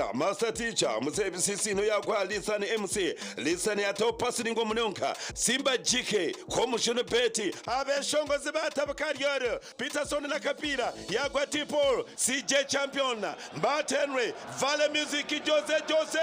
omupira Master Teacher Mzee Bisisino yagwa Lisan MC Lisan yataho pasi ninga omunonka Simba GK Komushunu Betty Abeshongozi batabuka Ryoro Peterson n'akapiira yagwa T Paul CJ Champion Mbat Henry Vale Music Jose Jose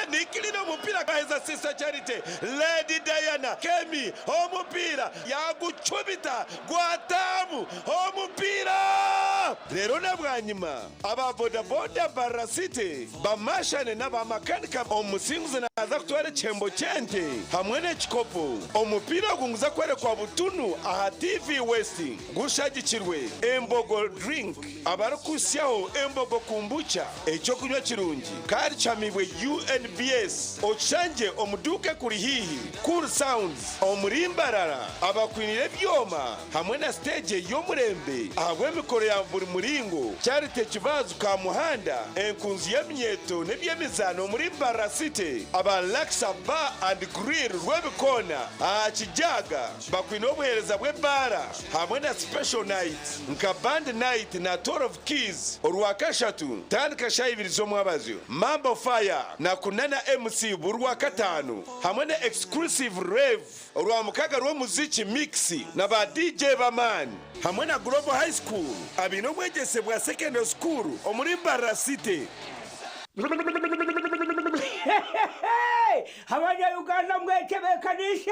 Nikilina omupiira gaheza Sister Charity Lady Diana Kemi omupiira yagucumita gwataamu omupiira reero na bwanyima aba boda boda Mbarara City bamashane n'aba makanika omusinguzi naaza kutwara ekihembo ky'ente hamwe n'ekikopo. Omupiira ogu nguza kworekwa butunu aha TV West gushagikirwe Embogo Drink abarikuhitsyaho Embogo Kombucha eky'okunywa kirungi kandi kihamibwe UNBS okishangye omu duuka ekuri haihi. Cool Sounds omuri Mbarara abakwiniire ebyoma hamwe na siteegi y'omurembe ahabw'emikoro ya buri muringo. Charity Kibaazu Kamuhanda enkunzi y'eminyeeto n'eby'emizaano omuri Mbarara City aba Laksa Bar and Grill Rwebikoona aha Kijaaga bakwine obuheereza bw'ebaara hamwe na special night nka Band Night na 12 Keys Orwakashatu tandika shaaha ibiri z'omwabazyo. Mambo Fire na Kunana MC buri Rwakataano hamwe na Exclusive Rave Orwamukaga rw'omuziki Mix na ba DJ b'amaani hamwe na Global High School abaine obwegyese bwa Secondary School omuri Mbarara City. Abanya Uganda mwetebekaniise.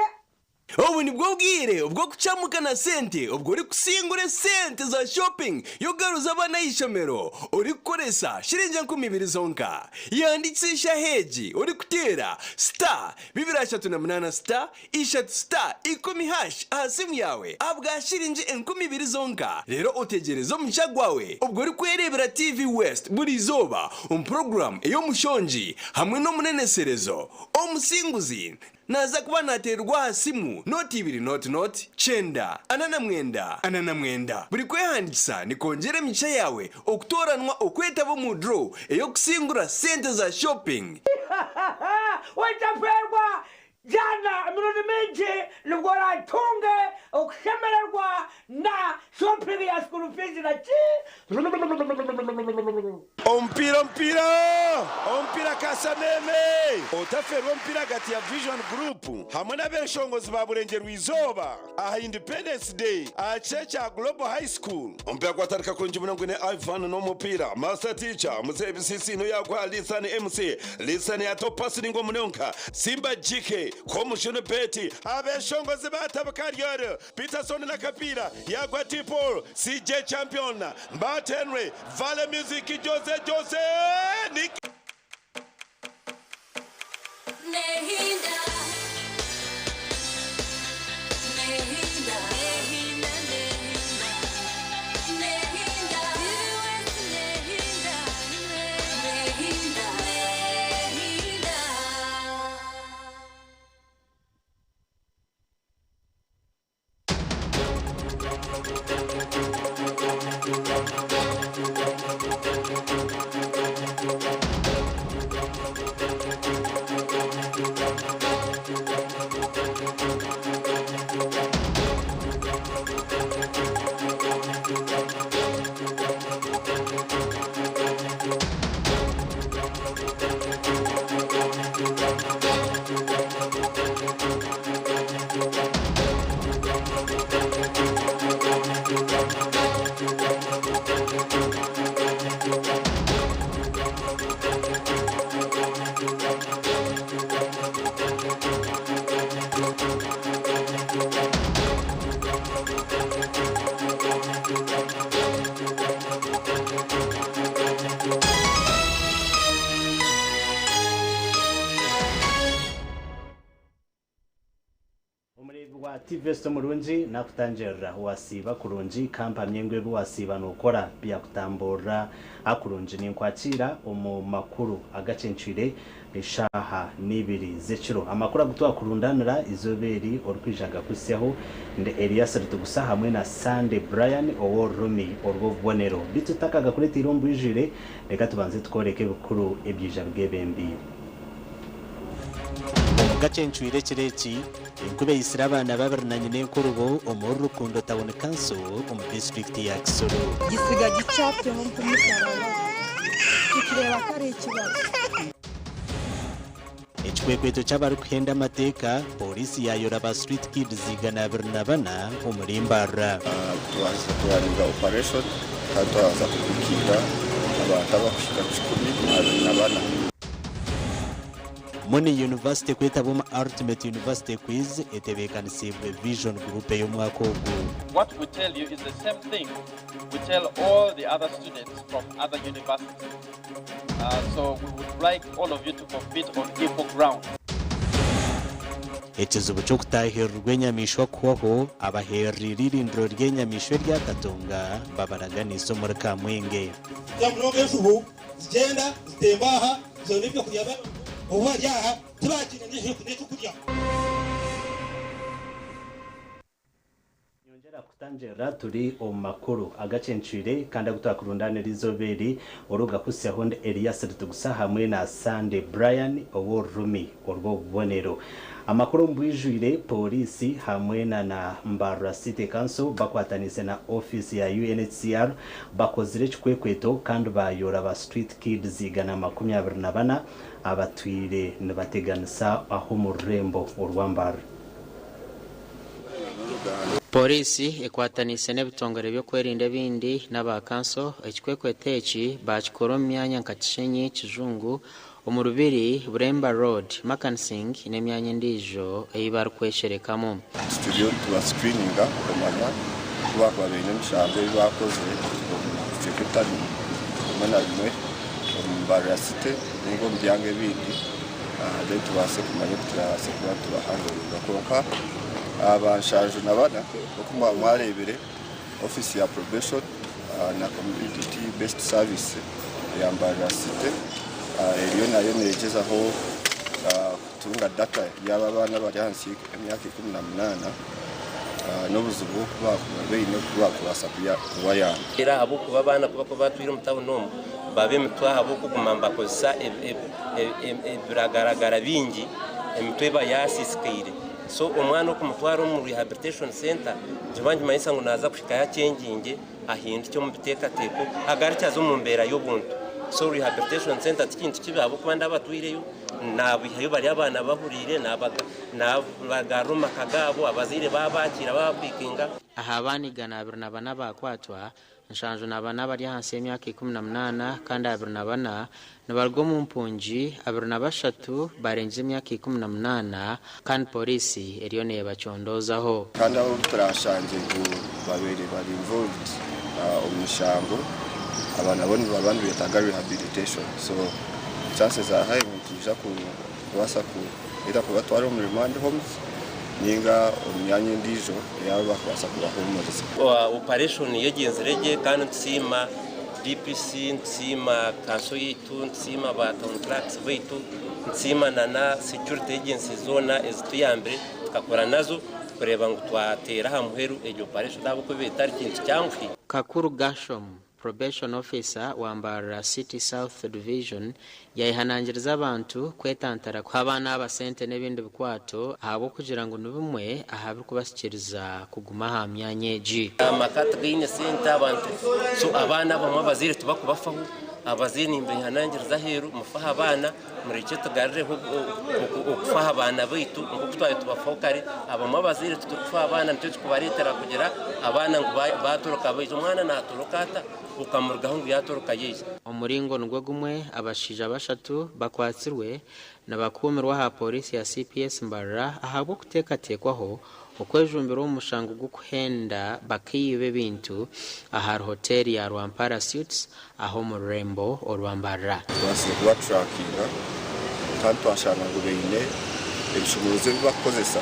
Obu nibwo bwire obw'okucamuka na sente obwo orikusingura esente za shopping y'okugaruza abaana aha ishomero orikukoresa shiringi 2000 zonka. Yandikisa eshaaha egi orikuteera star 238 star ishatu star ikumi hash aha simu yaawe ahabwa shiringi 2000 zonka reero otegyereze omugisha gwawe obwo orikwereebera TV West buri izooba omu puroguraamu ey'omushongi hamwe n'omuneneserezo omusinguzi Naaza kuba naateererwa aha simu nooti ibiri nooti nooti, kyenda, ana na mwenda, ana na mwenda. Buri kwehandiikisa nikwongyera emigisha yaawe okutooranwa okwetaba omu draw ey'okusingura sente za shopping. Otafeerwa! Jana emirundi mingi nibwo oratunge okushemererwa na shopping ya school fees na ki. Omupiira omupiira omupiira Kasameme! Otafeerwa omupiira ahagati ya Vision Group hamwe n'abeshongozi ba Burengyerwa Izooba aha Independence Day aha kishaayi kya Global High School. Omupiira gwatandika kurungi munonga gwine Ivan n'omupiira, Master Teacher, Mzee Bisisiino yaguha Lisan MC, Lisan yataho pasi ningwa munonga, Simba GK, Komushunu Betty, abeshongozi batabuka Ryoro, Peterson n'akapiira yaagwa T Paul, CJ Champion, Mbat Henry, Vale Music, Jose Jose, Nick. Omureebi wa TVS omurungi nakutangirira wasiiba kurungi kampamye ngu ebi wasiiba nokora byakutamburira kurungi. Ninkwakiira omu makuru agacencwire eshaaha n'ibiri z'ekiro. Amakuru agu twakurundanira eizooba eri orikwija agakuhitsyaho ndi Elias Ritugusa hamwe na Sunday Brian ow'orurumi orw'obubonero. Beitu tutakagakureteire omu bwijwire, reka tubanze tukworeke ebikuru ebyija bwebembeire. Omu gacencwire ekiro eki, enkuba eitsire abaana babiri na nyinenkurubo omuri Rukundo Town Council omu disiturikiti ya Kisoro. Gisiga gikyapyeho nk'omusaraba. Tukireeba ko ari ekibazo. Ekikwekweto ky'abarikuhenda amateeka, Pooriisi yaayora ba Street Kids 204 omuri Mbarara. Twaza twaringa operation kandi twaza kubikiira abantu abakuhika 124. Muni University kwetaba omu Ultimate University Quiz etebeekanisiibwe Vision Group ey'omwaka ogu. What we tell you is the same thing we tell all the other students from other universities. So we would like all of you to compete on equal ground. Ekizibu ky'okutaahirirwa enyamaishwa kuhwaho, abahererire eirindiro ry'enyamaishwa erya Katonga babaraganise omuri Kamwenge. Munonga enjubu zigyenda zitemba aha zibona ebyokurya obu bari aha tibakiine n'ekyokurya. Nyongyera kutangirira turi omu makuru agacencwire kandi agu twakurundaanira eizooba eri orugakutsyaho ndi Elias Ritugusa hamwe na Sunday Brian ow'orurumi orw'obubonero. Amakuru omu bwijwire Pooriisi hamwe na na Mbarara City Council bakwataniise na ofiisi ya UNHCR bakozire ekikwekweto kandi bayoora ba Street Kids 124 abatwire nibateganisa aho omu rurembo orwa Mbarara. Pooriisi ekwataniise n'ebitongore by'okwerinda ebindi n'aba kanso, ekikwekweto eki baakikora omu myanya nka Kishenyi, Kijungu, omu Rubiri, Buremba Road, Makansing n'emyanya endiijo ei barikwesherekamu. Turiyo nituba screeninga kumanya ku baakuba baine emishango ei baakozire omu bicweka ebitari bimwe na bimwe omu Mbarara City ninga omu byanga ebindi then tubaase kumanya oku turabaase kuba nitubahandoringa. Kwonka aba 74 nk'oku mwaba mwareebire ofiisi ya probation na community based service eya Mbarara City eriyo nayo neegyezaho kutunga data yaaba abaana abari ahansi y'emyaka 18 n'obuzibu oku baakuba baine oku baakubaasa kubayamba. Era ahabw'okuba abaana ku bakuba batwire omu tawuni omu baba emitwe ahabw'okuguma nibakozesa ebiragaragara bingi emitwe eba yasisikaire so omwana okumutwara omu rehabilitation center nikiba nikimanyisa ngu naaza kuhikayo akyengyingye ahindukye omu biteekateeko agarukye aze omu mbeera y'obuntu so rehabilitation center tikintu kibi ahabw'okuba ndabatwireyo nabihayo bari abaana bahuriire nabagarura omu maka gaabo abazaire babakiira babapikinga. Aha baana 124 abaakwatwa, 74 bari ahansi y'emyaka 18 kandi 24 nibaruga omu mpungi, 23 barengize emyaka 18 kandi pooriisi eriyo neebacondoozaho. Kandi abu turashangye ngu babaire bari involved omu mishango aba nabo nibaba nibetaaga rehabilitation so chances are high ngu nitwija kubaasa ku either kubatwara omu remand homes ninga omu myanya endiijo ei bakubaasa kubahuumuriza. Operation yegyenzire gye kandi nitusiima DPC, nitusiima kanso yaitu, nitusiima ba town clerks baitu, nitusiima na na security agencies zoona ezituyambire tukakora nazo kureeba ngu twateera aha muheru egyo operation ahabw'okuba etari kintu kyanguhi. Kakuru Gashom, Probation Officer wa Mbarara City South Division yayehanangiriza abantu kwetantara kuha abaana aba sente n'ebindi bikwato ahabw'okugira ngu ni bimwe aha birikubasikiriza kuguma aha myanya egi. Amaka tigaine sente abantu so abaana abamwe abazaire tibakubafaho, abazaire nimbehanangiriza aheeru mufe aha baana murekye tugarureho okufa aha baana baitu nk'oku twaba tubafaho kare, abamwe abazaire titurikufa aha baana nikyo kikubareetera kugira abaana ngu baatoroka baija, omwana naatoroka ata okamurugaho ngu yaatoroka yaija. Omuringo nigwo gumwe abashaija bashatu bakwatsirwe nibakuumirwa aha pooriisi ya CPS Mbarara ahabw'okuteekateekwaho okwejumbira omu mushango gw'okuhenda bakaiba ebintu ahari hoteeri ya Rwampara Suites aha omu rurembo orwa Mbarara. Tubaasize kubaturakinga kandi twashanga ngu baine ebishumuruzo ebi barikukozesa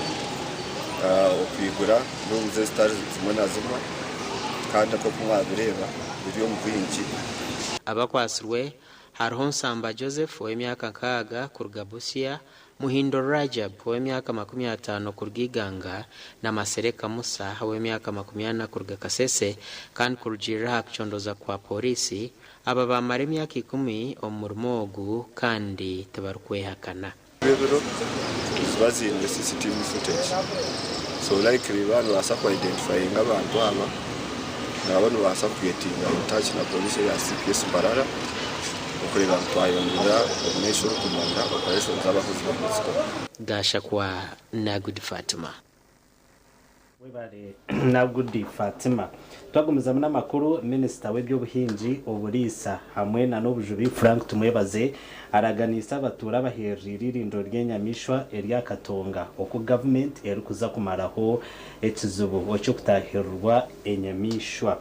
okwigura rooms ezitari zimwe na zimwe kandi nk'oku mwabireeba biri omu bwingi. Abakwatsirwe hariho Nsamba Joseph ow'emyaka 60 kuruga Busia, Muhindo Rajab ow'emyaka 50 kuruga Iganga na Masereka Musa ow'emyaka 40 kuruga Kasese kandi kurugiirira aha kucondooza kwa pooriisi, aba baamara emyaka 10 omu murimo ogu kandi tibarikwehakana. Ebiro ziba ziine CCTV footage so likely baaba nibabaasa ku identifyinga abantu aba nabo nibabaasa kugetinga in touch na police eya CPS Mbarara. Okureeba ngu twayongyera omu maisho orikumanya operations z'abakozi ba municipal. Gashakwa Nagudi Fatima. Webare Nagudi Fatima. Twagumizamu n'amakuru, Minisita w'eby'obuhingi, oburiisa hamwe na n'obujubi Frank Tumwebaze araganiise abatuura abahereriire eirindiro ry'enyamaishwa erya Katonga oku gavumenti erikuza kumaraho ekizibu eky'okutahirirwa enyamaishwa.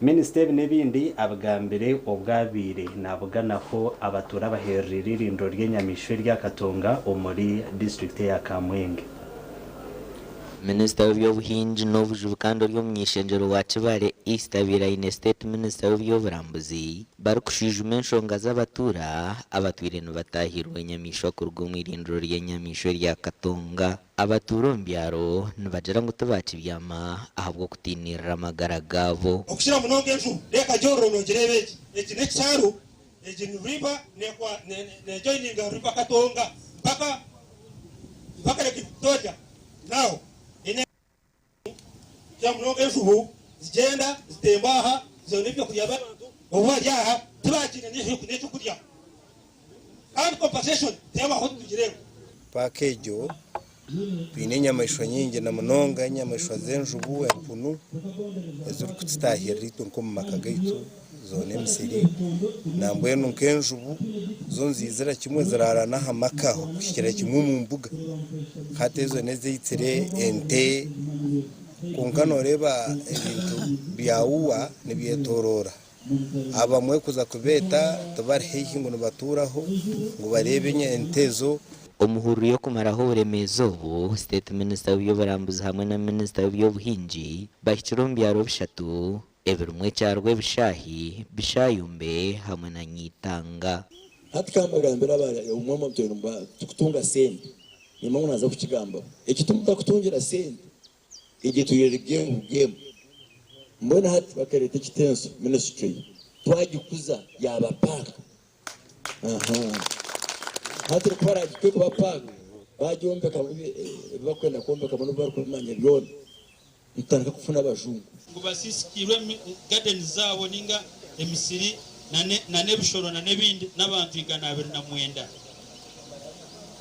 Minisita ebi n'ebindi abigambire obu abaire nabuganaho abatuura abahereriire eirindiro ry'enyamaishwa erya Katonga omuri disiturikiti eya Kamwenge. Minisita w'eby'obuhingi n'obujubi kandi ori omuny'eishengyero wa Kibale East abaire aine State Minisita w'eby'oburambuzi barikushwijuma enshonga z'abatuura abatwire nibatahirwa enyamaishwa kuruga omu irindiro ry'enyamaishwa erya Katonga. Abatuura omu byaro nibagira ngu tibakibyama ahabw'okutiinirira amagara gaabo. Okukira munonga enjubu reka gyororo nogireeba egi egi n'ekisharu egi ni river nejoininga river Katonga mpaka mpaka Lake Victoria now Okukira munonga enjubu zigyenda zitemba aha zoona ebyokurya by'abantu obu bari aha tibakiine n'ekyokurya kandi compensation tebaho titugireeba. Paaka egyo twine enyamaishwa nyingi na munonga enyamaishwa z'enjubu, empunu ezirikututaahirira itwe nk'omu maka gaitu zoona emisiri. Nambwenu nk'enjubu zo niziizira kimwe ziraara n'aha maka kuhikira kimwe omu mbuga. Hati ezo n'ezaitsire ente kwonka nooreeba ebintu byawuwa nibyetoroora. Abamwe kuza kubeeta tibari haihi ngu nibatuuraho ngu bareebe ente ezo. Omuhururu y'okumaraho oburemeezi obu, State Minisita w'eby'oburambuzi hamwe na Minisita w'eby'obuhingi bahikire omu byaro bishatu ebirimu ekya Rwebishaahi, Bishayombe hamwe na Nyaitanga. Hati kambagambire aba omwe omu tukutunga sente nimba ngu naza kukigambaho ekituma tutakutungira sente Egyo etwire eri game game. Mbwenu hati bakareeta ekitenso ministry twagikuza yaaba park. Ahaa. Hati ku baragikore kuba park bagyombekamu ebi barikwenda kwombekamu n'obu barikubimanya byona nitutandika kufuna abajungu. Ngu basiisikiirwe gardens zaabo ninga emisiri na n'ebishoro na n'ebindi n'abantu 229.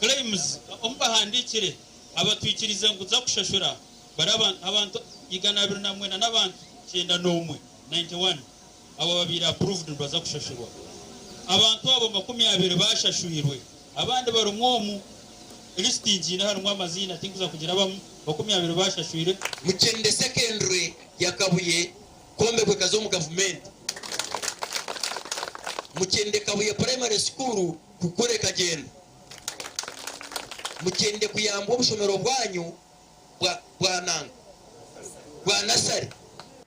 Claims omu bahandiikire abatwikirize ngu za kushashura bari abantu 229 n'abantu 91, 91 abo babaire approved nibaza kushashurwa. Abantu abo 20 bashashwirwe, abandi barimu omu listing harimu amaziina tinkuza kugira abamu 20 bashashwire. Mukyende Secondary ya Kabuye kwombekwa ekaza omu gavumenti. Mukyende Kabuye Primary School kukura ekagyenda. Mukyende kuyamba obushomero bwanyu bwa nanga bwa nasari.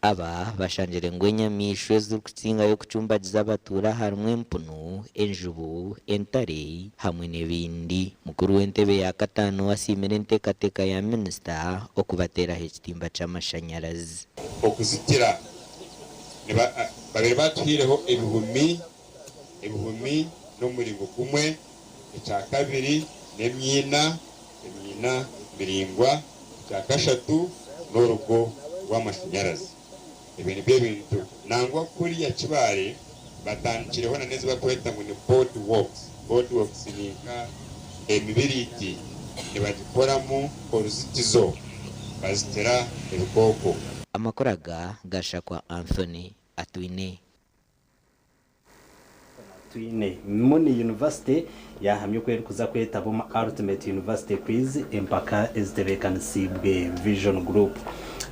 Aba bashangire ngu enyamaishwa ezirikusingayo kucumbagiza abatuura harimu empunu, enjubu, entare hamwe n'ebindi. Mukuru w'entebe ya kataano asiimire enteekateeka ya minisita okubateeraho ekitimba ky'amashanyarazi. Okuzitira babiri batuhireho ebihumi n'omuringo gumwe, ekya kabiri n'emyina, emyina miringwa, ekya kashatu n'orugo rw'amashanyarazi. Ebi nibyo bintu nangwa kuriya Kibaare batandikireho na n'ezi barikweta ngu ni board works. Board works ni nka emibiriti, nibagikoramu oruzitizo bazitira ebikooko. Amakuru aga gashakwa Anthony Atwine. Twine Muni University yahamya oku erikuza kwetaba omu Ultimate University Quiz, empaka ezitebeekanisiibwe Vision Group.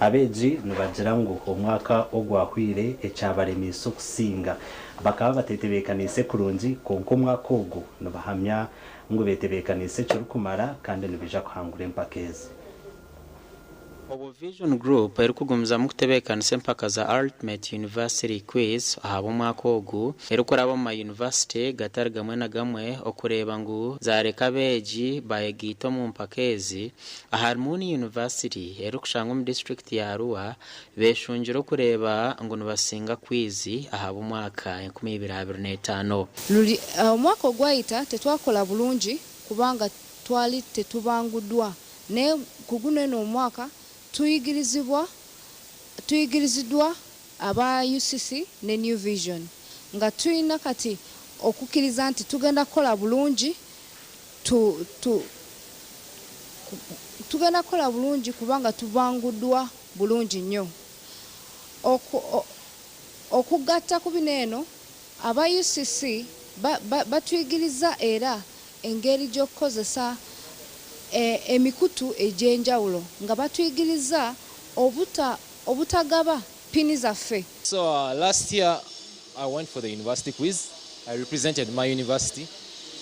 Abeegi nibagira ngu omwaka ogwahwire ekyabaremiise okusinga bakaba batetebeekaniise kurungi, kwonka omwaka ogu nibahamya ngu betebeekaniise ekirikumara kandi nibaija kuhangura empaka ezi. Obu Vision Group erikugumizamu kutebeekanisa empaka za Ultimate University Quiz ahabw'omwaka ogu erikuraba omu mayunivasite gatari gamwe na gamwe okureeba ngu zareka abeegi bayegaita omu mpaka ezi, ahari Muni University erikushangwa omu disiturikiti ya Arua beshungire okureeba ngu nibasinga quiz ahabw'omwaka 2025. Luli omwaka ogwayita tetwakola bulungi kubanga twali tetubanguddwa, naye ku guno eno omwaka tuyigirizibwa tuyigiriziddwa aba UCC ne New Vision nga tulina kati okukkiriza nti tugenda kukola bulungi tu, tu, tugenda kukola bulungi kubanga tubanguddwa bulungi nnyo. Okugatta ku bino eno, aba UCC batuyigiriza era engeri gy'okukozesa emikutu egy'enjawulo nga batuyigiriza obutagaba PIN zaffe. So last year I went for the university quiz. I represented my university,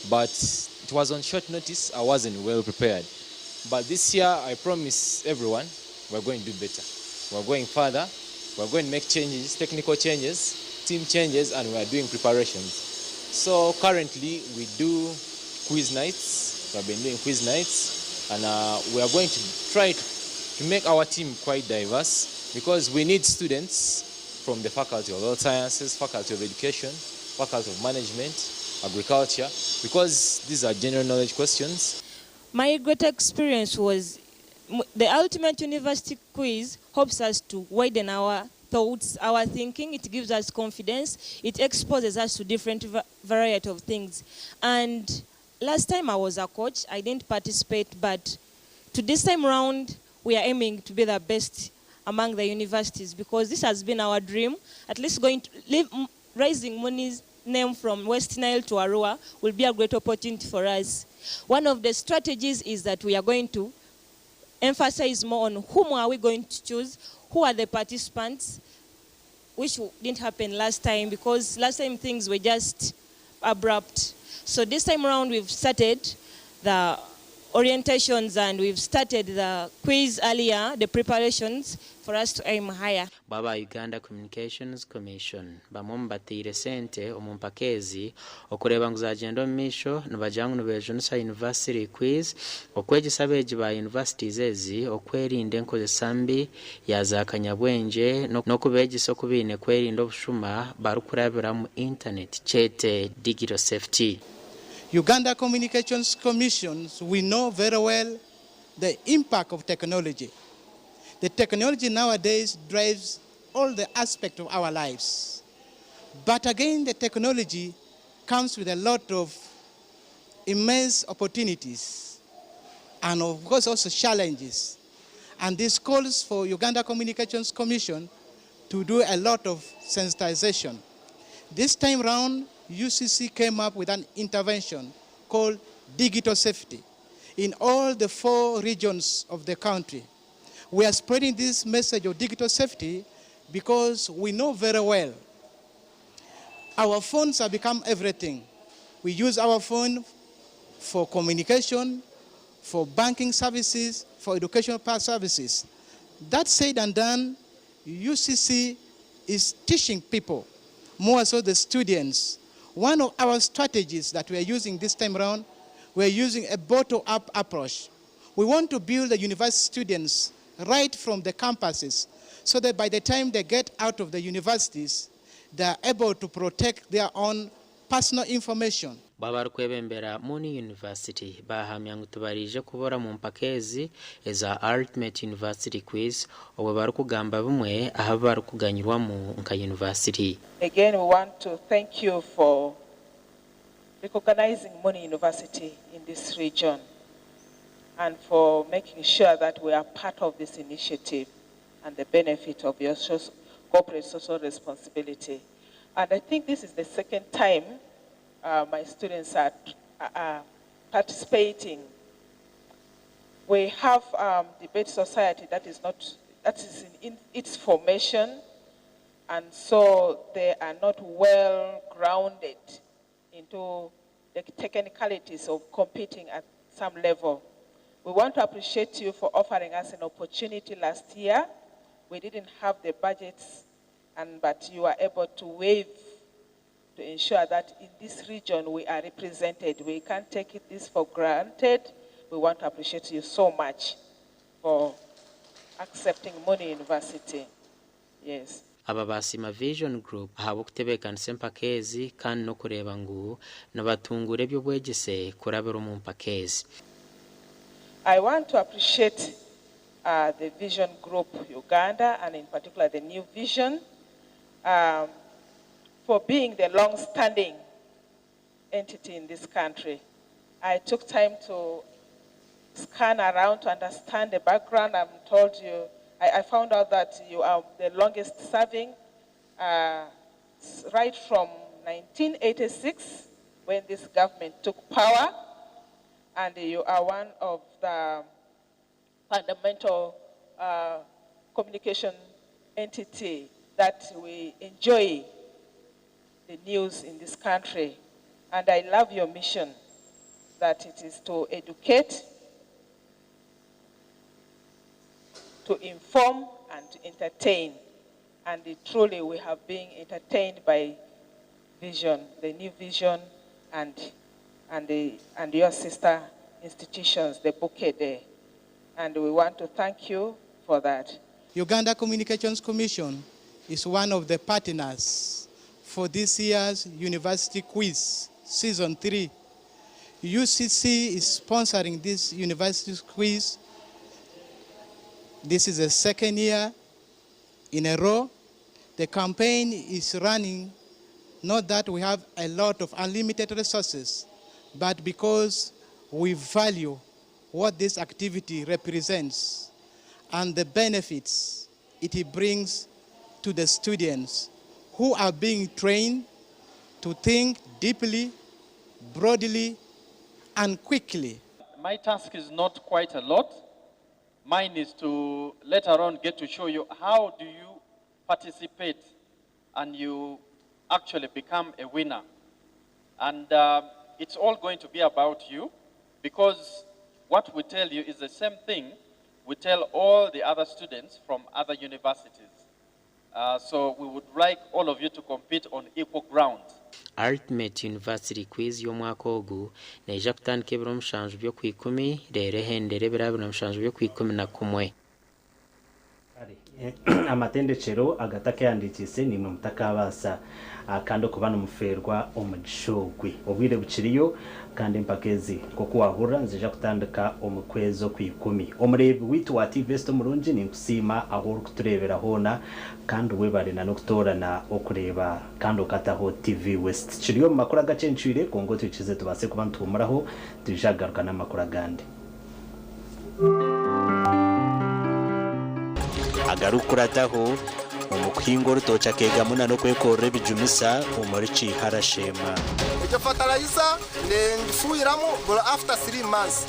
but it was on short notice. I wasn't well prepared. But this year I promise everyone we're going to do better. We're going further. We're going to make changes, technical changes, team changes, and we are doing preparations. So currently we do quiz nights. We have been doing quiz nights, and we are going to try to make our team quite diverse because we need students from the Faculty of Health Sciences, Faculty of Education, Faculty of Management, Agriculture, because these are general knowledge questions. My great experience was the Ultimate University Quiz helps us to widen our thoughts, our thinking. It gives us confidence. It exposes us to different variety of things. And last time I was a coach, I didn't participate, but to this time round, we are aiming to be the best among the universities because this has been our dream. At least going to live, raising Moni's name from West Nile to Arua will be a great opportunity for us. One of the strategies is that we are going to emphasize more on whom are we going to choose, who are the participants, which didn't happen last time because last time things were just abrupt. So this time around we've started the orientations and we've started the quiz earlier, the preparations for us to aim higher. Baba Uganda Communications Commission bamwe mu bataire sente omu mpaka ezi okureeba ngu zagenda omu maisho nibagira ngu nibejunisa university quiz okwegyesa abeegi ba universities ezi okwerinda enkozesa mbi ya za kanyabwengye n'okubeegyesa oku baine kwerinda obushuma barikurabira mu internet kyete digital safety. Uganda Communications Commission, we know very well the impact of technology. The technology nowadays drives all the aspects of our lives. But again, the technology comes with a lot of immense opportunities and of course also challenges. And this calls for Uganda Communications Commission to do a lot of sensitization. This time round, UCC came up with an intervention called digital safety in all the 4 regions of the country. We are spreading this message of digital safety because we know very well our phones have become everything. We use our phone for communication, for banking services, for educational services. That said and done, UCC is teaching people, more so the students. One of our strategies that we are using this time around, we are using a bottom-up approach. We want to build the university students right from the campuses so that by the time they get out of the universities, they are able to protect their own personal information. Baba barikwebembera Muni University bahamya ngu tibarije kubora mu mpaka ezi eza Ultimate University Quiz obwe barikugamba bimwe aha barikuganyirwamu nka university. Again, we want to thank you for recognizing Muni University in this region and for making sure that we are part of this initiative and the benefit of your corporate social responsibility. And I think this is the second time my students are participating. We have debate society that is not, that is in its formation, and so they are not well grounded into the technicalities of competing at some level. We want to appreciate you for offering us an opportunity last year. We didn't have the budgets, but you were able to waive to ensure that in this region we are represented. We can't take this for granted. We want to appreciate you so much for accepting Muni University. Yes. Aba basima Vision Group ahabw'okutebeekanisa empaka ezi kandi n'okureeba ngu nibatungura eby'obwegyese kurabira omu mpaka ezi. I want to appreciate the Vision Group Uganda, and in particular the New Vision, for being the long-standing entity in this country. I took time to scan around to understand the background. I'm told you, I found out that you are the longest serving, right from 1986 when this government took power, and you are one of the fundamental communication entity that we enjoy the news in this country. And I love your mission, that it is to educate, to inform, and to entertain. And truly we have been entertained by Vision, the New Vision, and your sister institutions, the Bukedde. And we want to thank you for that. Uganda Communications Commission is one of the partners for this year's University Quiz, Season 3. UCC is sponsoring this University Quiz. This is the second year in a row. The campaign is running not that we have a lot of unlimited resources, but because we value what this activity represents and the benefits it brings to the students who are being trained to think deeply, broadly, and quickly. My task is not quite a lot. Mine is to later on get to show you how do you participate and you actually become a winner. And it's all going to be about you, because what we tell you is the same thing we tell all the other students from other universities. So we would like all of you to compete on equal ground. Ultimate University Quiz y'omwaka ogu neija kutandika ebiro 7 by'okwikumi reero ehendere ebiro 27 by'okwikumi. Amatendekero agatakeyandikiise nimwe mutakabaasa kandi okuba nomufeerwa omugisha ogwe obwire bukiriyo kandi empaka ezi nk'oku wahurira nzija kutandika omu kwezi okwikumi. Omureebi waitu wa TV West omurungi, ninkusiima ahu orikutureebera hoona kandi webare na n'okutoorana okureeba kandi okataho TV West. Kiri omu makuru agacencwire, kwonka otwikize tubaase kuba nituhumuraho, twija kugaruka n'amakuru agandi. Agarukurataho omu kuhinga orutookye akeegamuna n'okwekorera ebijumisa omuri Kiharashema. Egyo fertilizer nengifuhiramu buri after 3 months.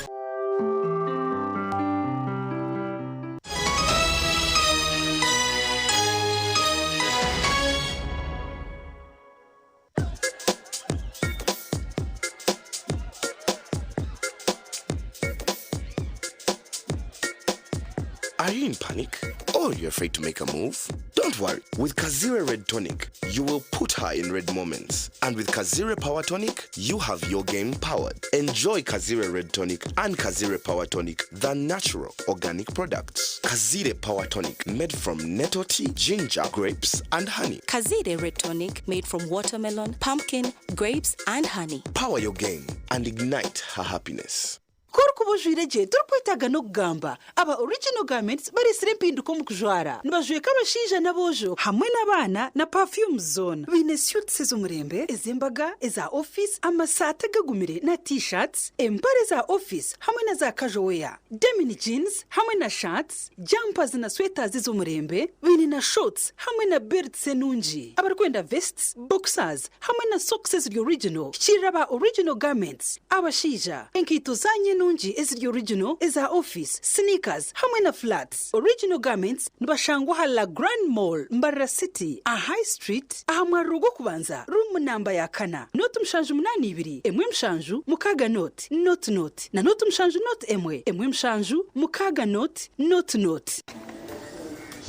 Are you in panic? Or you're afraid to make a move? Don't worry. With Kazire Red Tonic, you will put her in red moments. And with Kazire Power Tonic, you have your game powered. Enjoy Kazire Red Tonic and Kazire Power Tonic, the natural organic products. Kazire Power Tonic, made from nettle tea, ginger, grapes, and honey. Kazire Red Tonic, made from watermelon, pumpkin, grapes, and honey. Power your game and ignite her happiness. Kuri kuba ojwire gye turikwetaaga n'okugamba. Aba Original Garments bareetsire empinduka omu kujwara. Nibajweka abashaija n'aboojo hamwe n'abaana na perfume zoona. Baine suits ez'omurembe, ez'embaga, eza office, amasaati agagumire na t-shirts, empare za office hamwe na za casual wear, denim jeans hamwe na shirts, jumpers na sweaters ez'omurembe. Baine na shorts hamwe na belts enungi. Abarikwenda vests, boxers hamwe na socks eziri original, kirira aba Original Garments. Abashaija, enkaito zanyu enungi eziri original, eza office, sneakers hamwe na flats. Original Garments nibashangwa aha La Grand Mall, Mbarara City, aha High Street, aha mwariro gw'okubanza, room namba ya 4. 0782 17 6 0 0 0 na 07 01 17 6 0 0 0.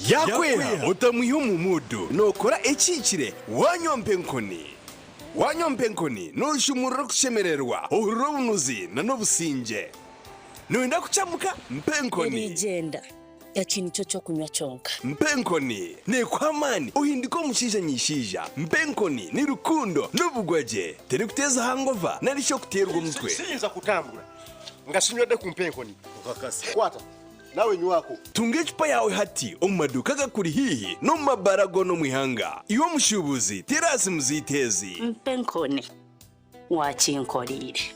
Yakwera otamwiha omu mudu nokora ekikire wanywa mpenkoni, wanywa mpenkoni noshumurira okushemererwa, ohurira obunuzi na n'obusinge. Noyenda kucamuka? Mpenkoni. Erigenda eki nikyo kyokunywa kyonka. Mpenkoni nekuha amaani ohindika omushaija nyishaija. Mpenkoni ni rukundo n'obugwagye, terikuteza hangova nari shi okuteerwa omutwe. Siyinza kutambula nga sinywedde ku mpenkoni. Kwata nawe nywako. Tunga ecupa yawe hati omu maduuka gakuri hihi n'omu mabara goona omu ihanga. Iwe omushuubuzi terasi muziteezi. Mpenkoni. Wakinkoreire.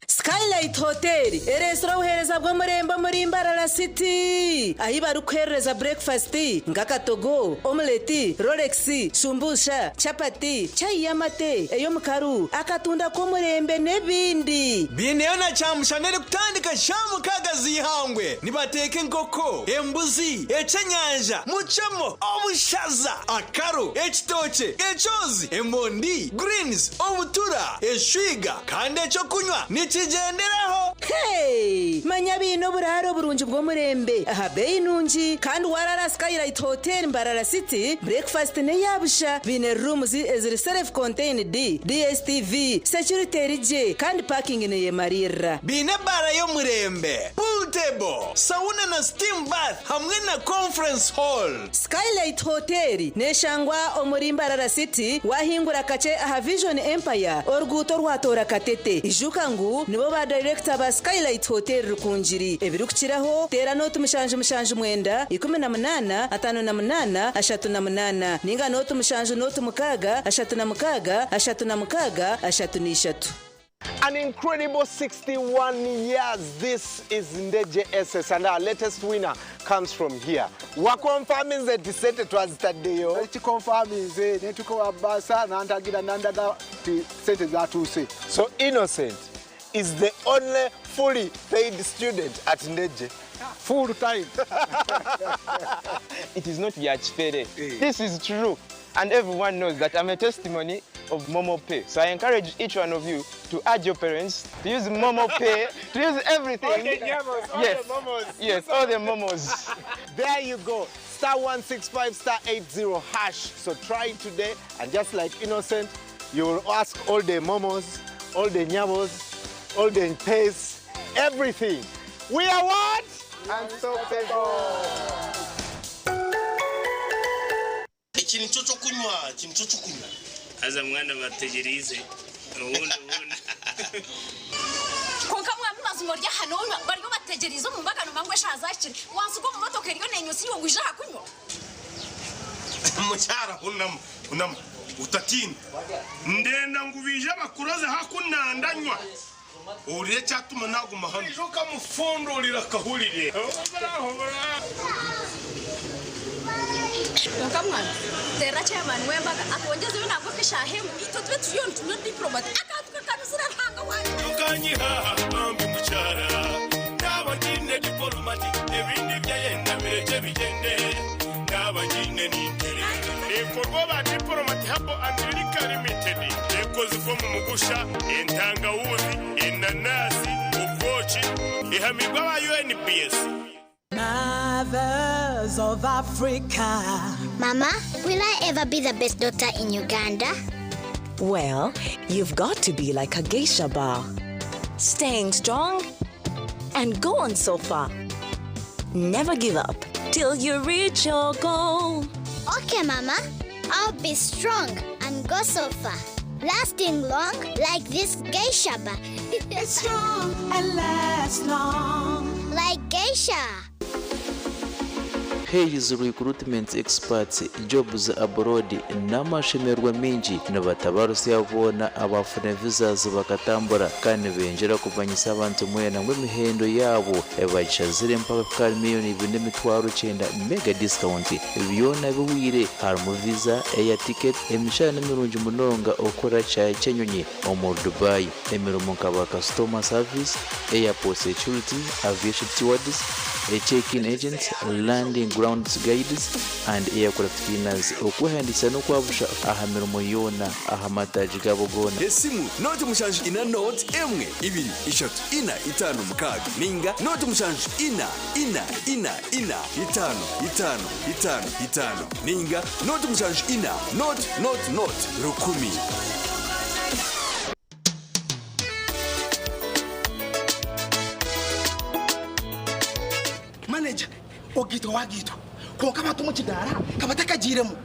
Skylight Hotel ereetsire obuheereza bw'omurembe omuri Mbarara City ahi barikuheerereza breakfast nk'akatogo, omelette, rolex, shumbusha, chapati, chai y'amate, ey'omukaru, akatunda k'omurembe n'ebindi. Biineyo na kyamushana erikutandika shaaha mukaaga z'eihangwe. Nibateeka enkoko, embuzi, ekyenyanja, mucemo, obushaza, akaru, ekitookye, ekyozi, emondi, greens, obutura, eshwiga kandi ekyokunywa nikigyenderaho. Hey! Manya biine oburaaro burungi bw'omurembe aha beeyi nungi kandi warara Skylight Hotel Mbarara City, breakfast n'eya busha. Biine rooms eziri self contained, DSTV, security eri gye kandi parking neyemariirira. Biine ebaara y'omurembe, pool table, sauna na steam bath hamwe na conference hall. Skylight Hotel neshangwa omuri Mbarara City wahingura kakye aha Vision Empire oruguuto orwatoora Katete. Ijuka ngu nibo ba dayirekita ba Skylight Hotel Rukungiri. Ebirikukiraho teera nooti 779 18 58 38 ninga nooti 7 nooti 6 36 36 33. An incredible 61 years. This is Ndeje SS, and our latest winner comes from here. Wakonfaminze nti sente twazitaddeyo. Ekikonfaminze ne tukowa basa nantagira nandaga ti sente zatuuse. So Innocent is the only fully paid student at Ndeje. Full time. It is not Yachfere. This is true. And everyone knows that I'm a testimony of Momo Pay. So I encourage each one of you to add your parents, to use Momo Pay, to use everything. All the nyamos, all yes. the momos. Yes, all the momos. There you go. Star 165 star 80 hash. So try it today. And just like Innocent, you will ask all the momos, all the nyamos, all the pays, everything. We are what? Unstoppable. Iki nicyo cyo kunywa, iki nicyo cyo kunywa. Aza mwana bategerize ubundi ubundi. Konka mwami mazimo rya hano bariyo bategerize mu mbagano mangwe shazakire wansi ugo mu motoka eriyo nenyusi yo ngwije hakunywa. Mucyara unama unama utatina ndenda ngubije abakuroze hakunandanywa urire cyatuma naguma hano ejo kamufundurira akahurire. Konka mwana tera chairman wembaga atwongeze we ntabwo kishahemu ito tube turiyo tuno diplomat akatuka kanuzira ntanga wanje. Tukanyihaha bambi mucyara naba nyine diplomati ibindi byayenda bireke bigende naba nyine nintere ibikorwa ba diplomati habo America Limited ekoze iva mu mugusha entangawuzi inanasi ubwoki ihamirwa ba UNPS. Mothers of Africa. Mama, will I ever be the best daughter in Uganda? Well, you've got to be like a geisha bar. Staying strong and go on so far. Never give up till you reach your goal. Okay, Mama. I'll be strong and go so far. Lasting long like this geisha bar. Strong and last long. Like geisha. Hayes Recruitment Experts Jobs Abroad n'amashemerwa mingi nibatabarusya boona abafuna visas bakatambura kandi benjera kumanyisa abantu mwena ngu emihendo yaabo ebakishazire mpaka kukari 2,900,000 mega discount byona biwire harimu visa, air ticket, emishahara n'emirungi munonga okukora kyayi ky'enyonyi omu Dubai, emirimo nka ba customer service, airport security, aviation stewards, a check-in agents, landing grounds guides and aircraft cleaners. Okwehandisa n'okwabusha aha mirimo yoona aha mataagi gaabo goona. Esimu noti 7 4 noti 1 2 3 4 5 6 ninga noti 7 4 4 4 4 5 5 5 5 ninga noti 7 4 noti noti noti 1000. Manager ogitwa wagitwa konka abantu mu kidara kabatakagiremu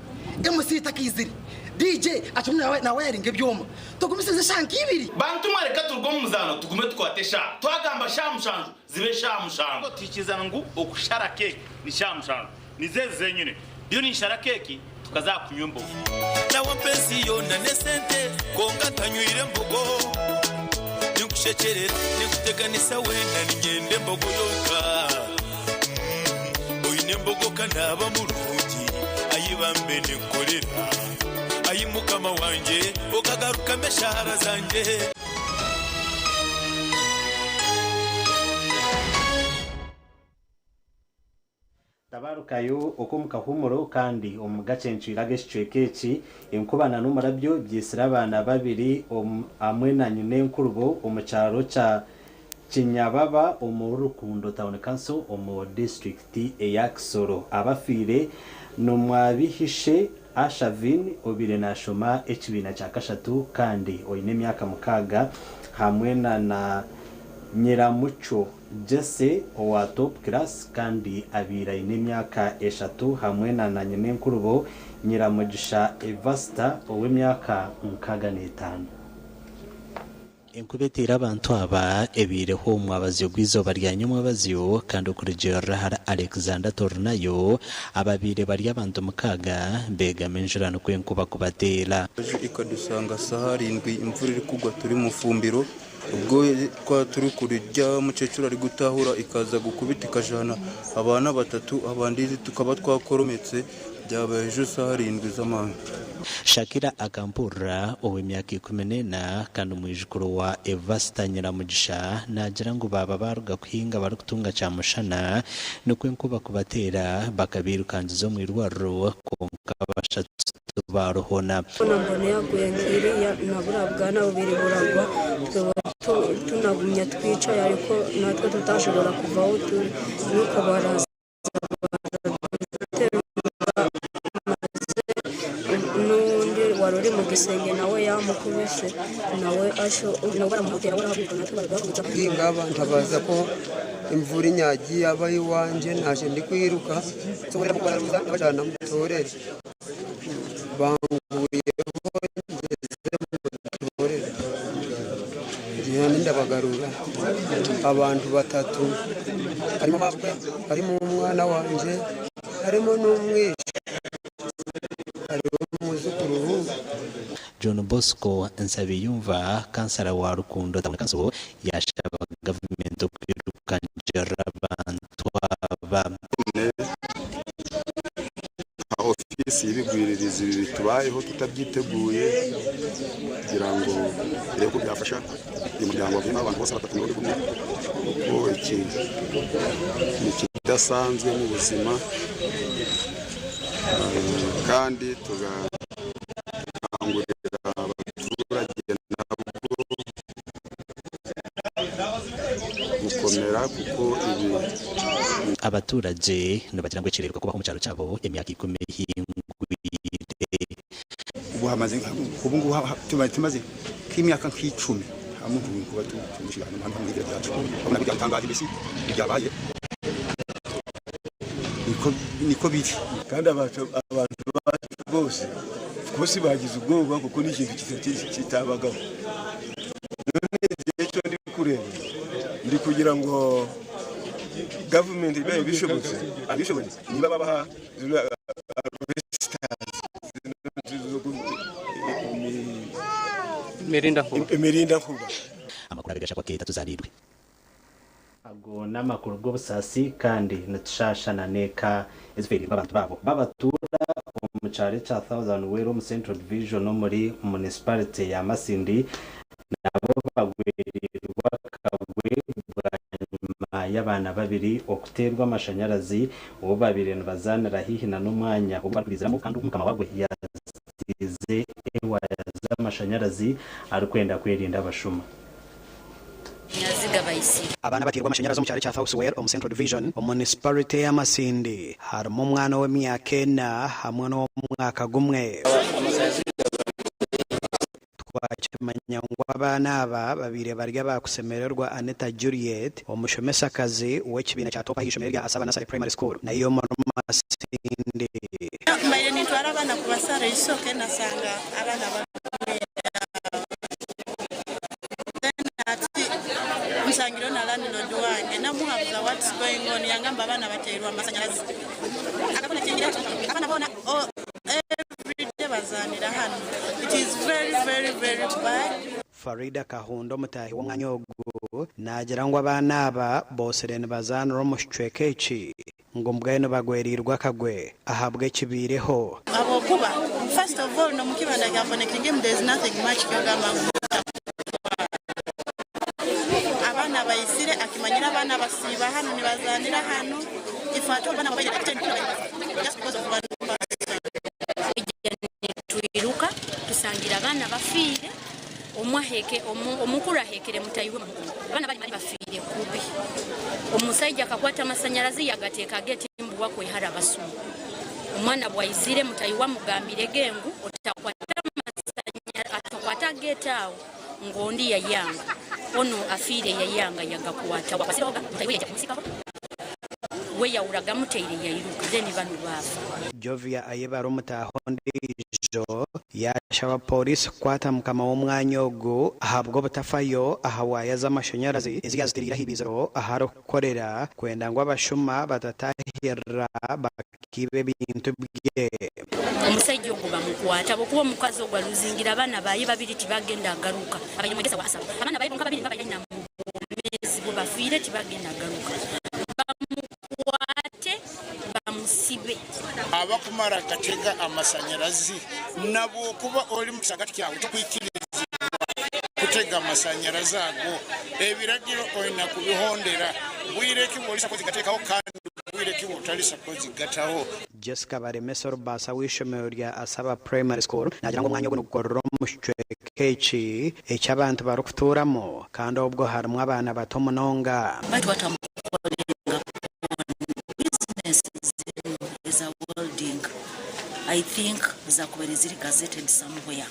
MC takizire DJ acumwe nawe nawe yaringa ebyoma tugumisize shanka ibiri. Bantu mwareka turwo mu muzano tugume tukwate sha twagamba sha mushanju zibe sha mushanju tukizana ngu okushara keki ni sha mushanju nizeze zenyine iyo ni shara keki Tukaza aha kunywa embogo. Nawe ampa ensi yoona n'esente kwonka ntanywire mbogo. Ninkushekyerera, ninkuteganisa weena niinyenda embogo yonka. Oine embogo ka naaba murungi, ayi bambe ninkukorera. Ayi Mukama wangye, okagarukamu eshaara zangye. Tabarukayo okw'omu kahuumuro kandi omu gacencwire ag'ekicweka eki, enkuba na n'omurabyo byitsire abaana babiri hamwe na nyinenkurubo omu kyaro kya Kinyababa omu Rukundo Town Council omu disiturikiti eya Kisoro. Abafiire n'Omwabihishe Ashavin obaire nashoma ekibiina kya kashatu kandi oine emyaka 6 hamwe na na Nyiramucwo Jesse owa Top Class kandi abaire aine emyaka eshatu hamwe na nyinenkurubo Nyiramugisha Evasta ow'emyaka 65. Enkuba eteire abantu aba ebaireho omu mwabazyo gw'eizooba rya nyomwabazyo kandi okurugiirira ahari Alexander Tornayo, ababaire bari abantu mukaaga beegama enjura nikwo enkuba kubateera. Ejo ekadusanga saha arindwi imvura erikugwa turi mufumbiro. Ubwo twaba turi kurya mukecuru ari gutahura ikaza gukubita ikajana abaana batatu abandi tukaba twakorometse byabaye ejo saha arindwi z'amanywa. Shakira Akampurira ow'emyaka 14 kandi omwijukuru wa Evasita Nyiramugisha naagira ngu baaba baaruga kuhinga barikutunga kyamushana nikwo enkuba kubateera bakabairukangiza omu irwariro kwonka bashatu tibaaruhona. Mbona mbona yaguye nk'iriya na buriya bwana bubiri buragwa twebwe tunagumya twicaye ariko natwe tutashobora kuva aho turi nuko baraza baraduterura maze n'undi wari uri mu gisenge nawe yamukubise nawe asho nawe baramutera barahaguruka natwe baraduhagurutsa. Hinga abantu baza ko imvura inyagiye aba iwanje naje ndi kwiruka nsohora kubararuza nabajana mutorere banguyeho ngeze mutorere ngenda ndabagarura abantu batatu harimo mabukwe harimo umwana wanje harimo n'umwisha harimo umwuzukuru. John Bosco Nsabiyumva, kansara wa Rukundo Town Council yaashaba gavumenti okwirukangira abantu aba. Nka ofiisi y'ibigwiririzi ibi bitubayeho tutabyiteguye kugira ngo irebe uko byafasha uyu muryango wavuyemo abantu bose batatu muri gumwe kuko iki ni ikidasanzwe mu buzima kandi tugakangurira abaturage nabwo gukomera kuko ibi Abaturage nibagira ngu ekireeruka kubaho omu kyaro kyabo emyaka ikumi ehingwire. Ubu hamaze ubu ngubu tumaze nk'imyaka nk'icumi nta muntu kuba tumushyira hano hano mu byacu urabona byatangaje mbese ibyabaye niko niko biri. Kandi abantu abantu bacu bose bose bagize ubwoba kuko ni ikintu kitabagaho. None icyo ndi kureba ndi kugira ngo gavumenti ibaye bishobotse abishoboye niba babaha imirindankuba. Amakuru abiri gashakwa keta tuzarirwe. Ago n'amakuru g'obusaasi kandi nitushasha na n'eka ezifeereirwe abantu baabo babatuura omu kyaro ekya Thousand Well omu Central Division omuri Municipality ya Masindi nabo bagwereirwe akagwe bwanyima y'abaana babiri okuteerwa amashanyarazi obu babaire nibazaanira haihi na n'omwanya ogu barikuriiziramu kandi mukama wagwe yaziize ewaya z'amashanyarazi arikwenda kwerinda abashuma. Abaana abateirwe amashanyarazi omu kyaro ekya Thouswell omu Central Division omu Munisiparite ya Masindi harimu omwana ow'emyaka ena hamwe n'ow'omwaka gumwe. Twakimanya ngu abaana aba babaire bari abakusemererwa Anita Juliet, omushomesakazi w'ekibiina kya Top ah'eishomero erya Asaba Nursery Primary School nayo omuri Masindi. Mbaire nintwara abaana kubasara eisoke nasanga abaana bagwire aho then ati nsangireho na landlord wange namuhabuza what's going on yangamba abaana bateirwe amasanyarazi akabona kingira abaana boona. Farida Kahunda omutaahi w'omwanya ogu naagira ngu abaana aba boosire nibazaanira omu kicweka eki ngu mbwenu bagwereirwe akagwe ahabw'ekibaireho. Habwokuba first of all nomukibanda kya connecting there is nothing much kyogamba ngu abaana abaizire akimanyire abaana basiiba hanu nibazanira hanu if at all abaana babaire like 10 just because of one person. Twija nitwiruka tusangire abaana bafiire, omwe aheeke omukuru aheekere mutaahi we mukuru. Abaana bari bari bafiire kubi. Omusaija akakwata amasanyarazi yagateeka ageeti mbu wakwehara abasuma. Omwana bwaizire mutaahi we amugambire ge ngu otakwata otakwata ageeti aho ngu ondi yayanga. Onu afiire yayanga yagakwata. Bwakwasireho ga mutaahi we yaija kumusikaho we yahurra gamuteire yairuka then banu baafa. Jovia Ayebare omutaahi ondiijo yaashaba pooriisi kukwata mukama w'omwanya ogu ahabw'obutafayo aha waaya z'amashanyarazi ezi yaazitiriire aha ibiiziro ahu arikukorera kwenda ngu abashuma batatahirira bakiiba ebintu bye. Omusaija ogu bamukwata habwokuba omukazi ogu aluzingira abaana baye babiri tibagenda agaruka. Abaire mwegesa wa Asaba. Abaana baye bonka babiri nibo abaire aine omu bwomezi bwe bafiire tibagenda agaruka. Bamukwate bamusibe. Abakumara gatega amasanyarazi nabwokuba ori mukisagati kyawe tokwikirizibwa kutega amasanyarazi ago. Ebiragiro oina kubihondera. Bwire ki bwori sapozi gatekaho kandi bwire ki bwotari sapozi gataho. Jessica Baremesa orubaasa w'eishomero rya Asaba Primary School naagira ngu omwanya ogu nigukorera omu kicweka eki eki abantu barikutuuramu kandi obwo harimu abaana bato munonga. Baitu what am calling upon business zinu eza welding I think zakubaire ziri gazetted somewhere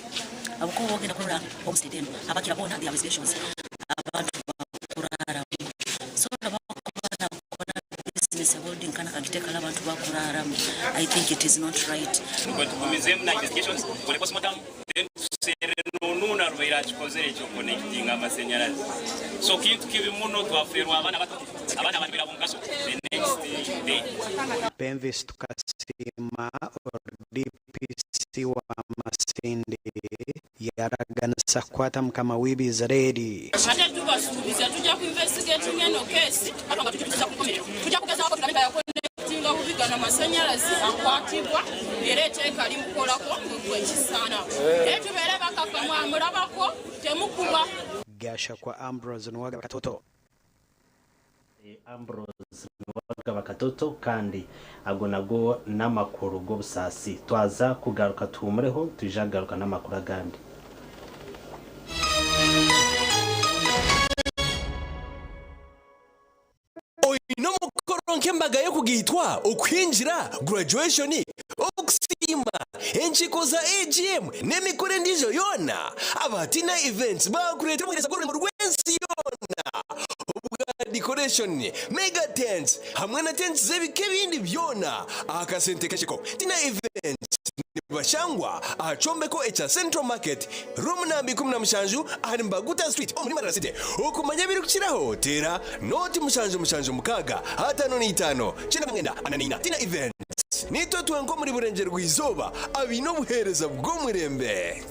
habwokuba obu ogenda kurora homestead enu abakira boona they are residentials abantu bakuraramu so obu bakora business ya welding kandi akagitekaho abantu bakuraramu I think it is not right. Nikwe tugumizeemu na investigations, tukore postmortem then tuserre n'onu arubaire akikozire eky'okuconnectinga amasenyarazi. So kintu kibi muno twafeerwa abaana bato, abaana abandi babaire ab'omugaso the next day. Penvis Tukasiima ori DPC wa Masindi Yaaraganisa kukwata mukama w'eibiiziro eri. Ate tubasuubiza tugya ku investigatinga eno case paka nga tugitusiza kunkomerero. Tugya kugezaako tulabe nga yakonectinga bubi gano amasanyalazi akwatibwa era eteeka limukolako bwekisaana. Naye tubeere bakaka mwamulabako temukuba. Gashakwa Ambrose Nuwagaba Katoto. Ambrose Nuwagaba Katoto kandi ago nago n'amakuru g'obusaasi. Twaza kugaruka tuhumureho twija kugaruka n'amakuru agandi. Oine omukoro nk'embaga y'okugaitwa, okuhingira, graduation, okusiima, enkiiko za AGM n'emikoro endiijo yoona? Aba Tina Events baakureetera obuheereza bw'orurembo rw'ensi yoona obwa decoration, mega tents hamwe na tents z'ebika ebindi byona aha kasente kakye. Tina Events nibashangwa aha kyombeko ekya Central Market, Room namba 17 ahari Mbaguta Street omuri Mbarara City. Okumanya ebirikukiraho teera nooti 776 55 99 44. Tina Events nitwe twenka omuri Burengyerwa Izooba abaine obuheereza bw'omurembe.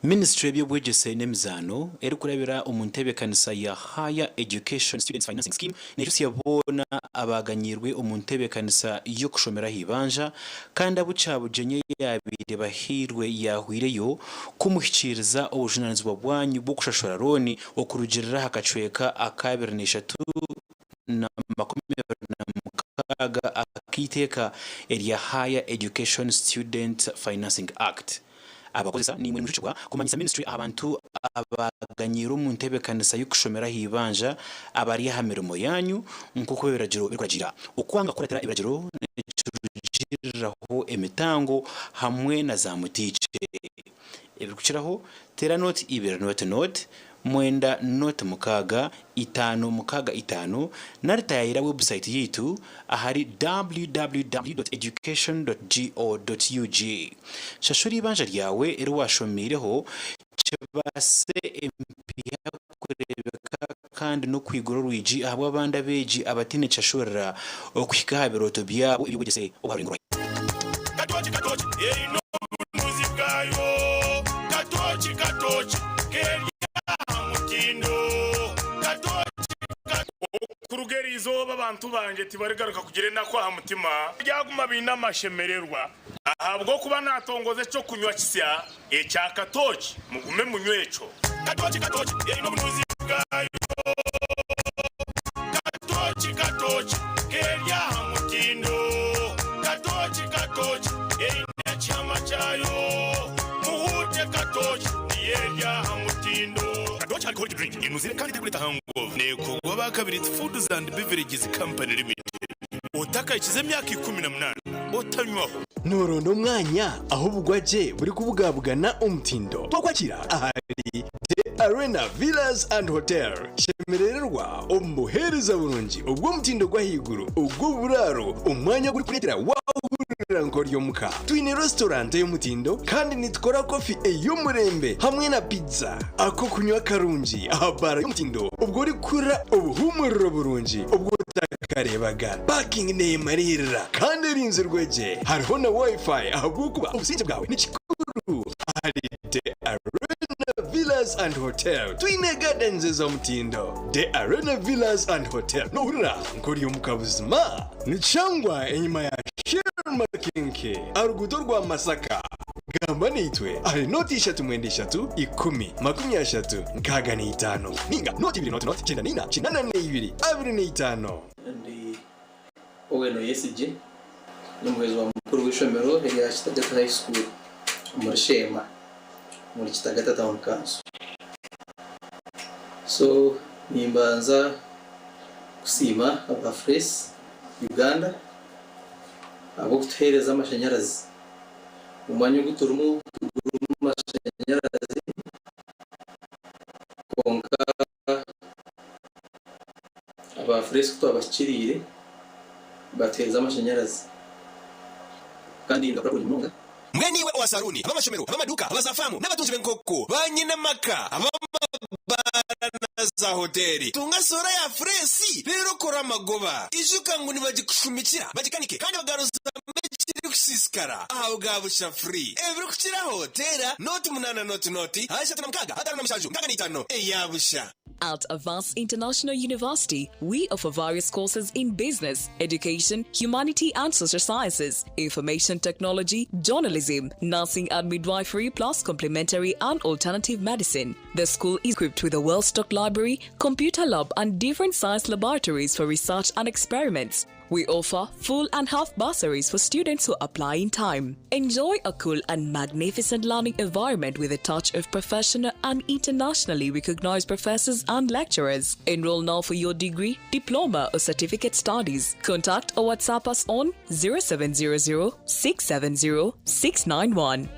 Minisiture y'eby'obwegyese n'emizaano erikurabira omu ntebeekanisa ya Higher Education Students Financing Scheme neeyijutsya boona abaaganyiirwe omu ntebeekanisa y'okushomera aha ibanja kandi abu Kyabugyenyi eyaabaire bahairwe yaahweireyo kumuhikiiriza obujunaanizibwa bwanyu bw'okushashura looni okurugiirira aha kacweka aka 2326 ak'eiteeka erya Higher Education Student Financing Act. Abakozesa naimwe nimujukibwa kumanyisa minisitule aha bantu abaaganyiirwe omu ntebeekanisa y'okushomera aha ibanja abari aha mirimo yaanyu nk'oku ebiragiro birikuragiira. Okwanga kukuratira ebiragiro nikirugiiriraho emitango hamwe na zaamutiikye. Ebirikukiraho, teera nooti ibiri nooti nooti. 9 0 6 5 6 5 nari tayayira website yitu ahari www.education.go.ug. Shashura ibanja ryawe eri washomireho kibase empiha kurebeka kandi n'okwigura orwigi ahabw'abandi abeegi abataine kishashurira okuhika aha birooto byabo eby'obwegyese obwa Katoki katoki erina obunuzi bwayo. Katoki katoki keri aha mutindo. Katoki Okuruga eri izooba abantu bangye tibarigaruka kugira enaku aha mutima. Baryaguma baine amashemererwa ahabw'okuba naatongoza eky'okunywa kisya ekya katooki. Mugume munywe ekyo. Katooki katooki eine obunuzi bwayo. Katooki katooki keri aha mutindo. Katooki katooki eine ekihama kyayo. Muhuute katooki niyo eri aha mutindo. Katooki alcoholic drink enuzire kandi terikureeta hangover. Neekorwa aba Kabiriiti Foods and Beverages Company Limited. Otakahikize emyaka 18 otanywaho. Nooronda omwanya ahu obugwagye burikubugabugana omutindo? Twakwakira ahari The Arena Villas and Hotel. Shemerererwa omu buheereza burungi obw'omutindo gw'ahaiguru ogw'oburaaro, omwanya ogurikureetera waahurira nk'ori omuka. Twine restaurant ey'omutindo kandi nitukora kofi ey'omurembe hamwe na pizza. Ak'okunywa karungi aha baara y'omutindo obwo orikuhurira obuhuumuriro burungi obu otakareebaga. Parking neemariirira kandi erinzirwe gye. Hariho na Wi-Fi ahabw'okuba obusingye bwawe ni kikuru ahari The Arena Villas and Hotel. Twine gardens ez'omutindo. The Arena Villas and Hotel. Noohurira nk'ori omuka buzima? Nikishangwa enyima ya Shell Makinke aha ruguuto rwa Masaka. Gamba naitwe ahari nooti ishatu mwenda ishatu ikumi 30 65 ninga nooti ibiri nooti nooti 94 82 25. Ndi Owen Oyesigye, n'omuhwezi wa mukuru w'eishomero erya Kitagata High School omuri Sheema omuri Kitagata Town Council. So nimbanza kusiima aba Fresh Uganda ahabw'okutuheereza amashanyarazi. Omwanya ogu turimu tigurimu mashanyarazi kwonka Aba Fresco twabahikiriire batuheereza amashanyarazi kandi nibakora kurungi munonga. Mbwenu iwe owa saruuni, ab'amashomero, ab'amaduuka, aba zaafaamu n'abatunzi b'enkoko, banyinamaka, ab'amabaara na zaahoteeri, tunga soora ya Fureesi reero okore amagoba. Ijuka ngu nibagikushumikira, bagikanike kandi bagaruzamu ekirikusiisikara ahabwa busha, free. Ebirikukiraho, teera nooti munaana nooti nooti, 36 57 65 eya busha. At Avance International University, we offer various courses in business, education, humanity and social sciences, information technology, journalism, nursing and midwifery, plus complementary and alternative medicine. The school is equipped with a well-stocked library, computer lab and different science laboratories for research and experiments. We offer full and half bursaries for students who apply in time. Enjoy a cool and magnificent learning environment with a touch of professional and internationally recognized professors and lecturers. Enroll now for your degree, diploma, or certificate studies. Contact or WhatsApp us on 0700 670 691.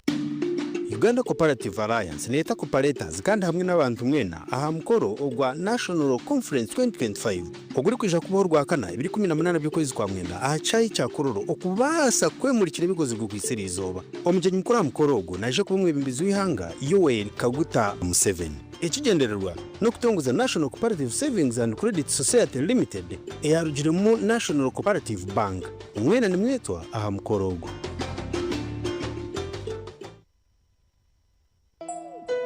Uganda Cooperative Alliance neeta cooperators kandi hamwe n'abantu mwena aha mukoro ogwa National Conference 2025 ogurikwija kubaho Orwakana ebiri 18 by'okwezi kwa mwenda aha kishaayi kya Kololo okubaasa kwemurikira ebigozi bikwitse eriizooba. Omugyenyi mukuru aha mukoro ogu naija kuba omwebembezi w'eihanga Yoweri Kaguta Museveni. Ekigyendererwa n'okutongoza National Cooperative Savings and Credit Society Limited eyarugiremu National Cooperative Bank. Mwena nimwetwa aha mukoro ogu.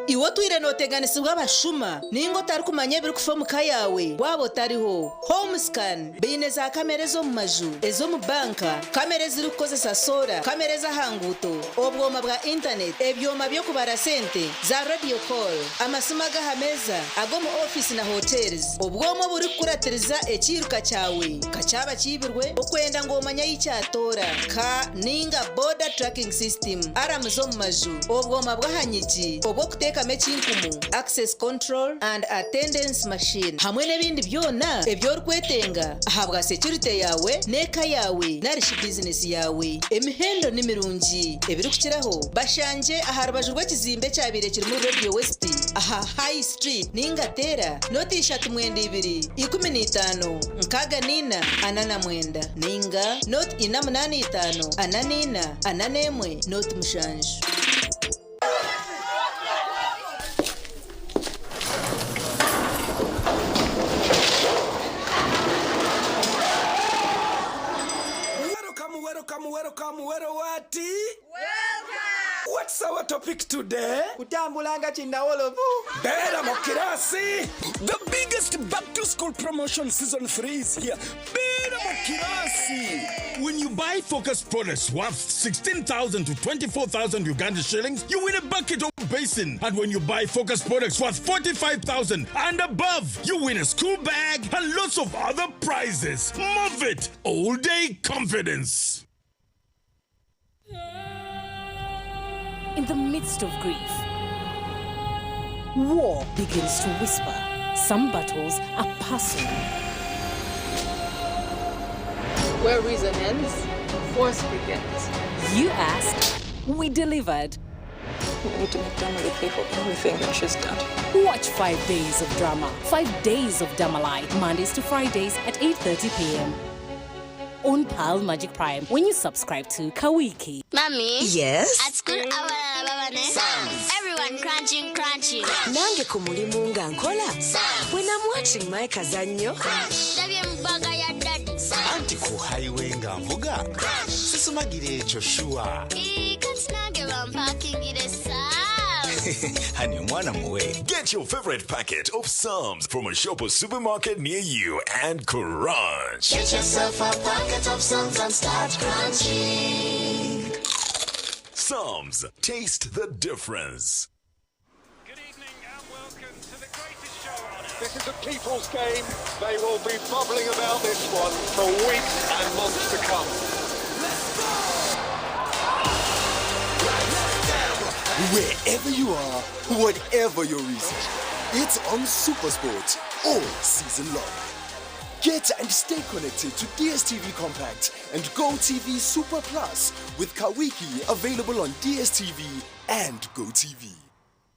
Iwe otwire nooteganisibwa abashuma nainga otarikumanya ebirikufa omu ka yaawe waaba otariho? Homescan baine za kamera ez'omu maju, ez'omu banka, kamera ezirikukozesa soora, kamera ez'aha nguuto, obwoma bwa intaneti, ebyoma by'okubara sente, za radio call, amasimu ag'aha meeza, ag'omu ofiisi na hotels, obwoma oburikukuratiriza ekiiruka kyawe ka kyaba kiibirwe okwenda ngu omanye ahi kyatoora, ka nainga border tracking system, aramu z'omu maju, obwoma bw'aha nyigi, obw'okuteekamu eki. y'ekinkumu, access control and attendance machine hamwe n'ebindi byona ebi orikwetenga ahabwa securite yaawe n'eka yaawe narishi bizinesi yaawe. Emihendo ni mirungi. Ebirikukiraho bashangye aha rubaju rw'ekizimbe ekyabaire kirimu Radio West aha High Street ninga teera noti 32 15 64 49 ninga noti 4 85 44 41 noti 7. Welcome, welcome, welcome, welcome, what? What's our topic today? Kutambula nga kinnawolovu. Beera mu kirasi. The biggest back to school promotion season 3 is here. Beera mu kirasi. When you buy Focus products worth 16,000 to 24,000 Uganda shillings, you win a bucket or basin. And when you buy Focus products worth 45,000 and above, you win a school bag and lots of other prizes. Move it! All day confidence. In the midst of grief, war begins to whisper. Some battles are personal. Where reason ends, force begins. You asked, we delivered. We need to make Damali pay for everything that she's done. Watch 5 Days of Drama, 5 Days of Damalai, Mondays to Fridays at 8:30 p.m. on Pearl Magic Prime when you subscribe to Kawiki. Mommy? Yes? At school, abalala baba ne Everyone crunching, crunching. Nange ku mulimu nga nkola. When I'm watching my kazannyo. Ndabye mu bag ya daddy. Anti ku highway nga nvuga sisumagira ekyo sure. Ii, kati nange bampakingire Psalms. Hani omwana muwe. Get your favorite packet of Psalms from a shop or supermarket near you and crunch. Get yourself a packet of Psalms and start crunching. Psalms, taste the difference. This is a people's game. They will be bubbling about this one for weeks and months to come. Wherever you are, whatever your reason, it's on Supersport all season long. Get and stay connected to DSTV Compact and GoTV Super Plus with Kawiki available on DSTV and GoTV.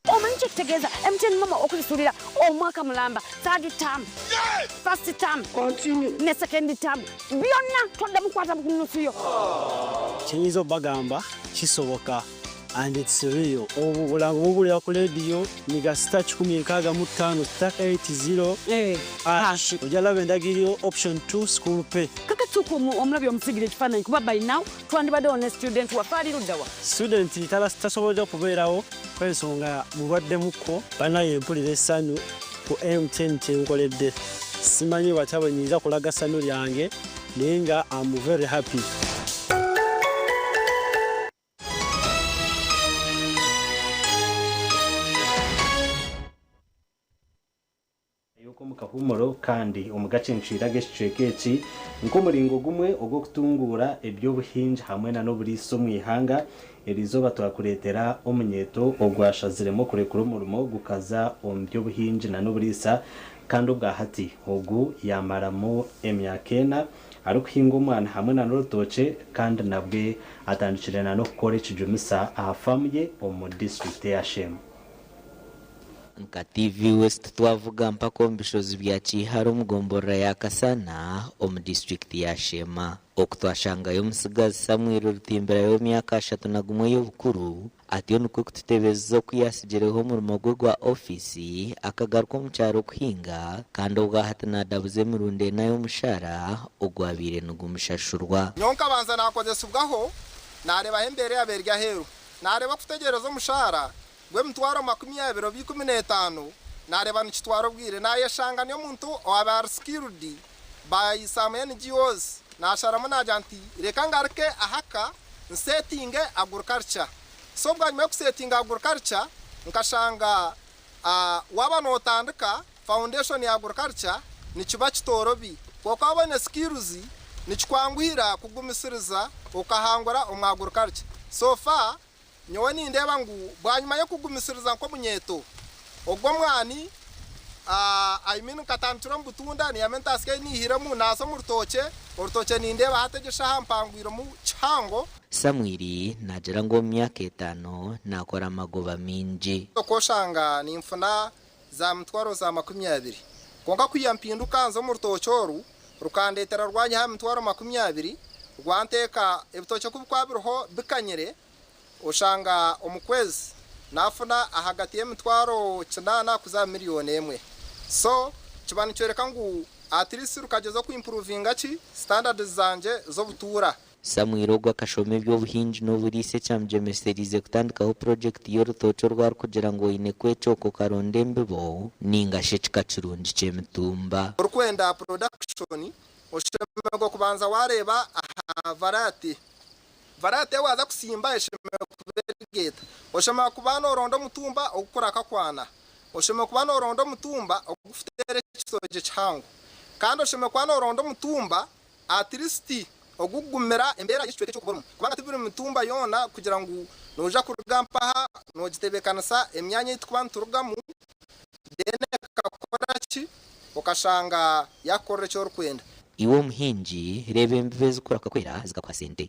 Omanyi kyekitegeeza MTN MoMo okulisulira omwaka mulamba, third term, first term ne second term, byonna toddamu kwata ku nusu yo. Kyenyinza obagamba, kisoboka and it's real. Obwo bulango bubulira ku rediyo niga *165 *80 hash, ojja laba endagiriro option 2 school pay. Kakatuuka omulabi omusigira ekifaananyi, kuba by now twandibaddewo ne student waffe ali luddawa. Student tasobodde okubeerawo kwensonga mulwaddemukko. Banaye, mpulira essanyu ku MTN kyenkoledde. Simanyi watya bwe nyinza kulaga ssanyu lyange, naye nga am very happy. Yuko mukahumuro kandi omugace ncwiraga ekicweka eki nk'omuringo gumwe ogw'okutunguura eby'obuhingi hamwe na n'oburiisa omu ihanga. Eriizooba twakureetera omunyeeto ogwashaziremu okurekura omurimo gukaza omu by'obuhingi na n'oburiisa, kandi obwahati ogu yamaramu emyaka 4 arikuhinga omwana hamwe na n'orutookye, kandi nabwe atandikire na n'okukora ekijumisa aha faamu ye omu disitulikiti ya Shema. Nka TV West twavuga mpaka omu bishozi bya Kiihara omu gomborora ya Kasana omu disitulikiti ya Shema, oku twashangayo omusigazi Samuel Rutimbira w'emyaka 31 y'obukuru. Atyo nikwo kututebeza oku yasigireho omurimo gwe gwa ofiisi akagaruka omu kyaro kuhinga, kandi obwahati nadabuza emirundi ena y'omushara ogwabaire nigumushashurwa. Nyowe nkabanza nakozesibwaho, nareebaho embeera yaaba eri aheeru, nareeba kutegereza omushahara gw'emitwaro 20 oba 15, nareeba nikitwara obwire, nayeshanga ni omuntu owaaba ari skilled by some NGOs, nasharamu nagira nti reka ngaruke ahaka nsetinge agriculture. So bwanyuma yokusetinga agriculture, nkashanga waba notandika foundation ya agriculture nikiba kitorobi, kwonka wabona skills nikikwanguhira kugumisiriza okahangura omu agriculture. So far nyowe nindeeba ngu bwanyuma yokugumisiriza nk'omunyeeto Ogwo omwani I mean nkatandikira omu butunda niihamu entaasya ei niihiremu naaza omu rutookye, orutookye nindeeba hati egyo eshaaha mpangwiremu kihango. Samwiri naagira ngu omu myaka etaano naakora amagoba maingi. Okwoshanga ninfuna za mitwaro za 20. Kwonka kwiha mpinduka nza omu rutookye oru, rukandeetera rwanyiha aha mitwaro 20, rwanteeka ebitookye ku bikuba biriho bikanyire, oshanga omu kwezi nafuna ahagati y'emitwaro kinaana kuza aha miriyoni emwe. So kiba nikyoreka ngu at least rukagyeza oku improvinga ki standards zangye z'obutuura. Samuel ogu akashoma eby'obuhingi n'oburiisa ekyamugyemesereize kutandikaho purogyekiti y'orutookye oru arikugira ngu oine kwecooka okaronda embibo ninga shi ekika kirungi ky'emitumba. Orikwenda production oshemererwa kubanza wareeba aha variety. Variety ei waaza kusimba eshemereire kuba eri eta? Oshemereire kuba nooronda omutumba ogukura akakwana. Oshemereire kuba nooronda omutumba ogukuteera ekitookye kihango. Kandi oshemereire kuba nooronda omutumba at least ogukugumira embeera y'ekicweka eki orikuba orimu. Kubanga ti buri mitumba yoona kugira ngu noija kuruga mpaha noogitebeekanisa emyanya ei turikuba niturugamu then ekakora ki? Okashanga yaakukorera eki orikwenda. Iwe omuhingi, reeba embibo ezikurahuka kwera zikakuha sente.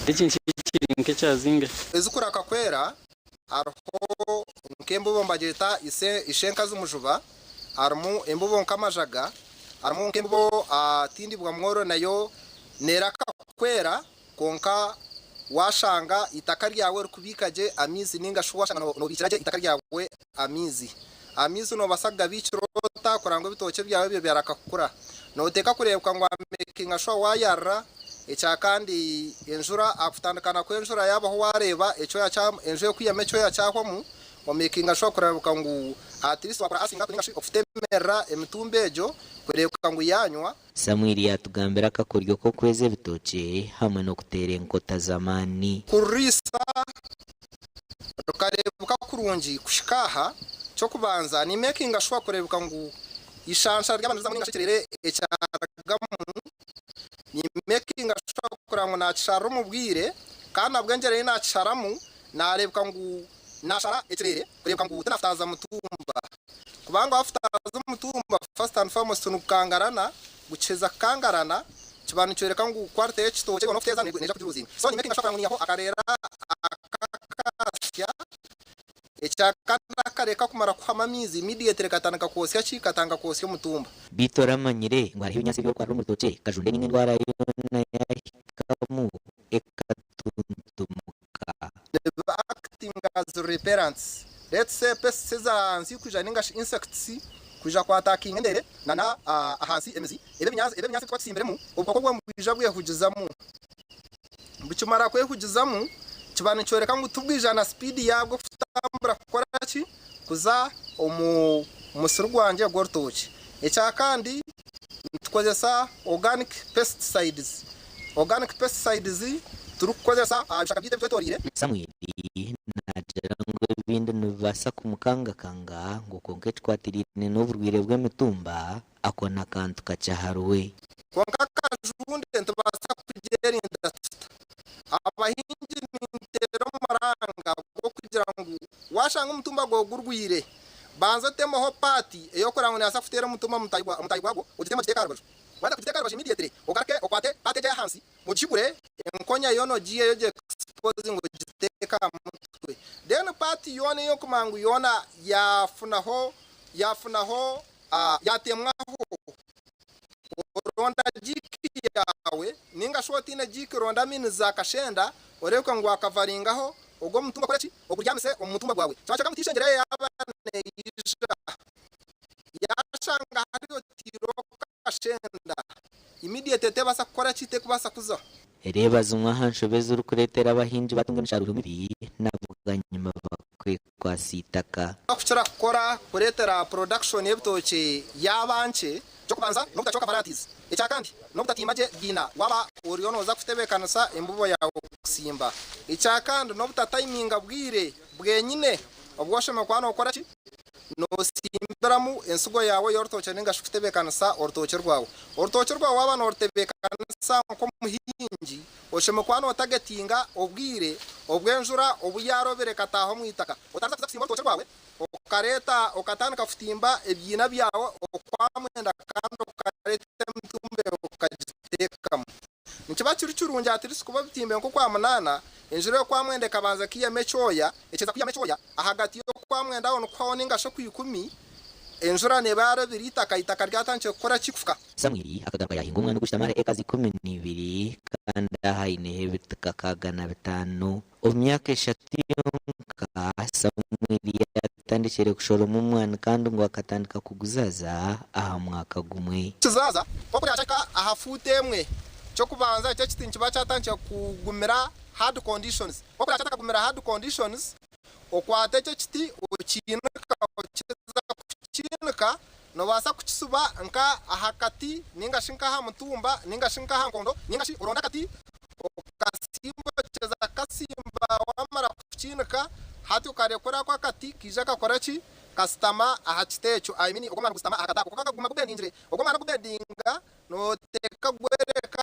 Eki kiri nk'ekyazinga. Ezikurahuka kwera hariho nk'embibo nibagyeta ishenkazi mujuba, harimu embibo nk'amajaga, harimu nk'embibo tindibwa mworo nayo neeraka kwera kwonka waashanga eitaka ryawe ririkubiika gye amaizi ninga shi waashanga noobiikira gye eitaka ryawe amaizi. Amaizi noobaasa kugabiikira ota kureba ngu ebitookye byawe ebyo byaraka kukura? Nooteeka kureebeka ngu wamekinga shuwa waayarira, ekya kandi enjura aha kutandikana kw'enjura yaabaho waareeba ekyoya kya enju erikwihamu ekyoya kyahwamu, omekinga shuwa kureebeka ngu at least waakora asinga ninga shi okutemerera emitumba egyo kureebeka ngu yaanywa. Samwiri yaatugambira akakoryo k'okweza ebitookye hamwe n'okuteera enkota z'amaani. Kururiisa rukareebeka kurungi kuhika aha ky'okubanza ni makinga shuwa kureebeka ngu ishansha ryaba nirizamu ninga shi ekirere ekyarugamu ni makinga shuwa kureba ngu nakisharira omu bwire kandi nabwo engyera ei nakisharamu nareebeka ngu nashara ekirere kureebeka ngu tinafutaaza mutumba kubanga wafutaaza omutumba first and foremost nigukangarana gukiheza kukangarana kiba nikyoreka ngu quality y'ekitookye yoona okuteeza neija kugiruzinga. So ni making sure ngu niihaho akareera akakasya ekyakana kareka kumara kuhama amaizi immediately katandika kwosya ki? Katandika kwosya omutumba. Beitu oramanyire ngu hariho ebinyaatsi ebi orikwarira omu rutookye kajunde ninga endwara yoona yahikamu ekatuntumuka? Nibi acting as repellents. Let's say pests ez'ahansi kwija ninga shi insects kwija ku attackinga endere na na ahansi emizi ebi ebinyaatsi ebi ebinyaatsi ebi twakisimbiremu obukooko bwamwe bwija bwehugizamu. Bukimara kwehugizamu kiba nikyoreka ngu tibwija na speed yabwo kutambura kukora ki? Kuza omu musiri gwangye gw'orutookye. Ekyakandi nitukozesa organic pesticides. Organic pesticides turikukozesa ebishaka byaitu ebitwetoreire. Samwiri naagira ngu ebindi nibibaasa kumukangakanga ngu kwonka ekikwatiraine n'oburwaire bw'emitumba ako n'akantu kakye ahariwe. Kwonka akajunde nitubaasa kugyerinda tuta? Abahingi ninteera omuranga gw'okugira ngu waashanga omutumba gwawe gurwaire, banza otemeho paati ey'okureba ngu neebaasa kuteera omutumba mutaahi gwagwo, ogiteme ogiteeke aha rubaju. Waaza kugiteeka aha rubaju immediately ogaruke okwate paati egyo ey'ahansi ogihigure, enkonya yoona ogiiheyo ogi exposinge ogiteeke aha mutwe then paati yoona ey'okumanya ngu yoona yaafunaho yaafunaho yaatemwaho oronda jiiki yaawe ninga shi otaine jiiki ronda amiini za kashenda oreebeke ngu waakavaringaho ogwo omutumba okore ki oguryamise omu mutumba gwawe kyaba kyoreka ngu tiishengyera yaaba neija Yaashanga hariyo otiireho kashenda, immediate tebaasa kukora ki? Tekubaasa kuza. Reeba zimwe aha nshobe ezirikureetera abahingi batunga emisharuuro mibi na bwanyima bakwekwatsa eitaka. Okukira kukora kureetera production y'ebitookye yaaba nkye. Eky'okubanza n'obutacooka varieties. Ekyakandi n'obutatiimba gye biina waaba oriyo nooza kutebeekanisa embibo yaawe kusimba. Ekyakandi n'obutatayiminga bwire bwenyine obu oshemereire kuba nookora ki? Noosimbiramu ensigo yaawe y'orutookye nainga shi kutebeekanisa orutookye rwawe. Orutookye rwawe waaba noorutebeekanisa nk'omuhingi, oshemereire kuba nootagetinga obwire obw'enjura obu yaarobire ekataaha omu itaka. Otariza kuza kusimba orutookye rwawe Okareeta okatandika kutimba ebiina byawe okwamwenda kandi okareeta emitumba yawe okagiteekamu. Nikiba kiri kirungi at least kuba obitimbe nk'okwamunaana, enjura y'okwamwenda ekabanza ekaihamu ekyoya, ekyeza kwihamu ekyoya, ahagati y'okwamwenda aho nikuhwaho ninga shi okwikumi, enjura neeba yarobire eitaka, eitaka ryatandikire kukora ki? Kufuka. Samwiri akagaruka yaahinga omwani ogushutamare eka 12, kandi aha aineho ebiti 65. Omu myaka eshatu yonka, Samwiri yaatandikire kushoroma omwani kandi ngu akatandika kuguzaza aha mwaka gumwe. Kizaza, nk'oku yakyahika aha fuuti emwe, ky'okubanza ekyo ekiti nikiba kyatandikire kugumira hard conditions. Nk'oku yakyatandika kugumira hard conditions, okwata ekyo ekiti okiinika, okiheza kukiinika, nobaasa kukisuba nka aha kati ninga shi nka aha mutumba ninga shi nka aha nkondo ninga shi oronde akati Okasimbokyeza kasimba wamara kukiinika hati okarekura ako akati kaija kakora ki? Kasitama aha kiti ekyo I mean ogwo omwana gusitama aha kati ako kwonka kaguma gubendingire ogwo omwana gubendinga noteeka kugwereka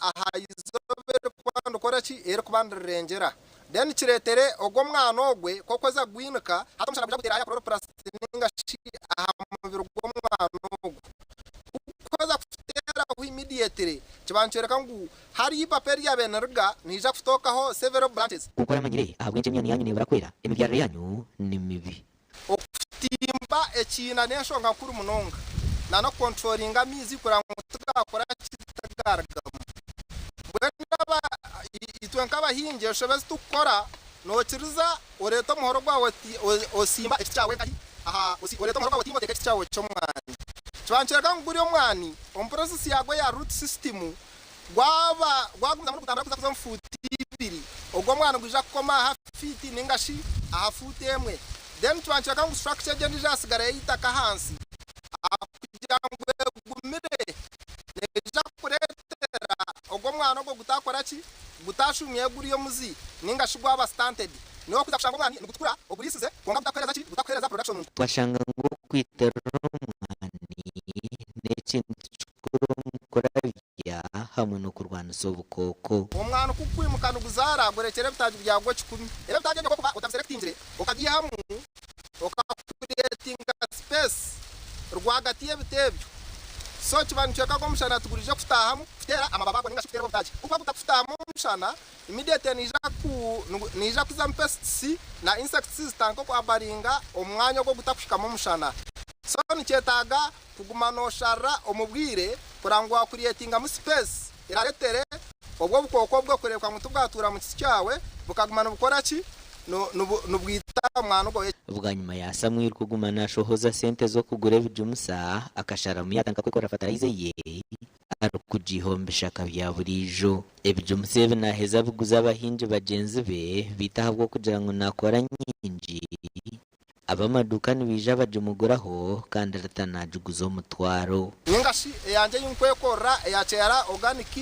aha izooba erikuba nirikora ki? Erikuba nirirengyera then kireetere ogwo omwana ogwe ku okweza kugwinika hati omushana gwija guteera aha chloroplast ninga shi aha mubiri gw'omwana ogwo ku kweza kuteeraho immediately kiba nikyoreka ngu Hariyo ipapa eryabaire niriga niija kutookaho several branches. Kwonka oramanyire ahabw'enki emyani yaanyu neebura kwera? Emibyarire yaanyu ni mibi. Okutimba ekiina n'enshonga nkuru munonga na n'okukontrolinga amaizi kureba ngu tigakora ki tigarugamu. Mbwenu itwe nk'abahingi enshobe ezi turikukora nokiriza oreeta omuhoro gwawe osimba ekiti kyawe nkahi aha oreeta omuhoro gwawe otimba oteeka ekiti kyawe ky'omwani kiba nikyoreka ngu guri omwani omu process yagwo eya root system Gwaba gwagumizamu nigutambura kuza kuza omu fuuti ibiri, ogwo omwana nigwija kukoma aha fiiti ninga shi aha fuuti emwe. Then kiba nikyoreka ngu structure egyo endiijo yasigara y'eitaka ahansi. Kugira ngu egumire, neija kureetera ogwo omwana ogwo gutakora ki? Gutashumyayo guri omuzi ninga shi gwaba stunted. Niwe orikuza kushanga omwani nigutukura oguriisize kwonka gutakuheereza ki? Gutakuheereza production. Twashanga ngu okwiterera omwani n'ekintu kikuru omu kurabya hamwe n'okurwanisa obukooko. Omwani ku gukwimuka niguzaara, gurekyera ebitaagi byagwo kikumi. Ebi ebitaagi ebyo ku orikuba otabiserekitingire, okabiihamu, okakureetinga space rwagati y'ebiti ebyo, so kiba nikyoreka ngu omushana tiguriije kutaahamu kuteera amababa ago ninga shi kuteera obutaagi. Ku gukuba gutakuhutahamu omushana, immediately neija ku neija kuzamu pests na insects zitandike okuabaringa omwanya ogu ogutakuhikamu omushana. So nikyetaaga kuguma nosharira omu bwire kureba ngu wakuretingamu space eraretere obwo obukooko obwo kurebeka ngu tibwatuura mu kiti kyawe bukaguma nibukora ki? Nibwita omwana ogwo. Bwanyima ya Samuel kuguma nashohoza sente z'okugura ebijumisa, akasharamu yatandika kwekorera fatarayiza eye arikugiiha omu bishaka bya buriijo. Ebijumisa ebi naaheza abiguza abahingi bagyenzi be beitu ahabw'okugira ngu naakora nyingi, ab'amaduuka nibaija bagimuguraho kandi Rita naagiguza omutwaro. Ninga shi eyangye ei nkwekorera eya Kyeyara Organic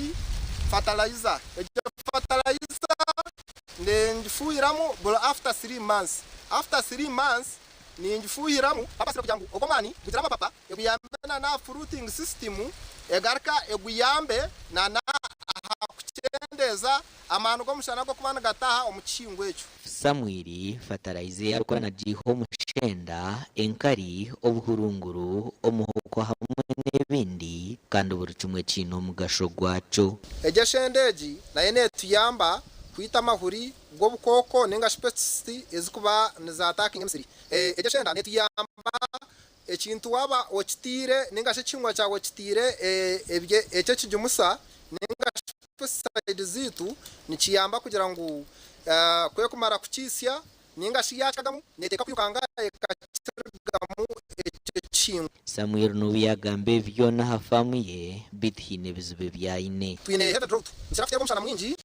Fertilizer. Egyo fertilizer ningifuuhiramu buri after 3 months. After 3 months ningifuuhiramu purpose kugira ngu ogwo omwani gugire amapapa eguyambe na n'aha fruiting system egaruka eguyambe na n'aha kukyendeeza amaani g'omushana ag'okuba nigataaha omu kihingwa ekyo. Samwiri fatarayiza ei arikukora nagiiha omushenda, enkari, obuhurunguru, omuhoko hamwe n'ebindi kandi buri kimwe kiine omugasho gwakyo. Egi eshenda egi nayo netuyamba kwita amahuri g'obukooko ninga shi pests ezikuba niza attackinga emisiri. Egi eshenda netuyamba Ekintu waaba okiteire ninga shi ekihingwa kyawe okiteire ekyo ekigimusa ninga shi pesticide zaitu nikiyamba kugira ngu kwekumara kukiisya ninga shi yakikagamu neteeka kwirukanga ekakirugamu ekyo ekihingwa. Samuel n'obu yaagamba ebi byona aha faamu ye, beitu haine ebizibu ebi aine. Twine heavy drought, nikira kuteerwa omushana mwingi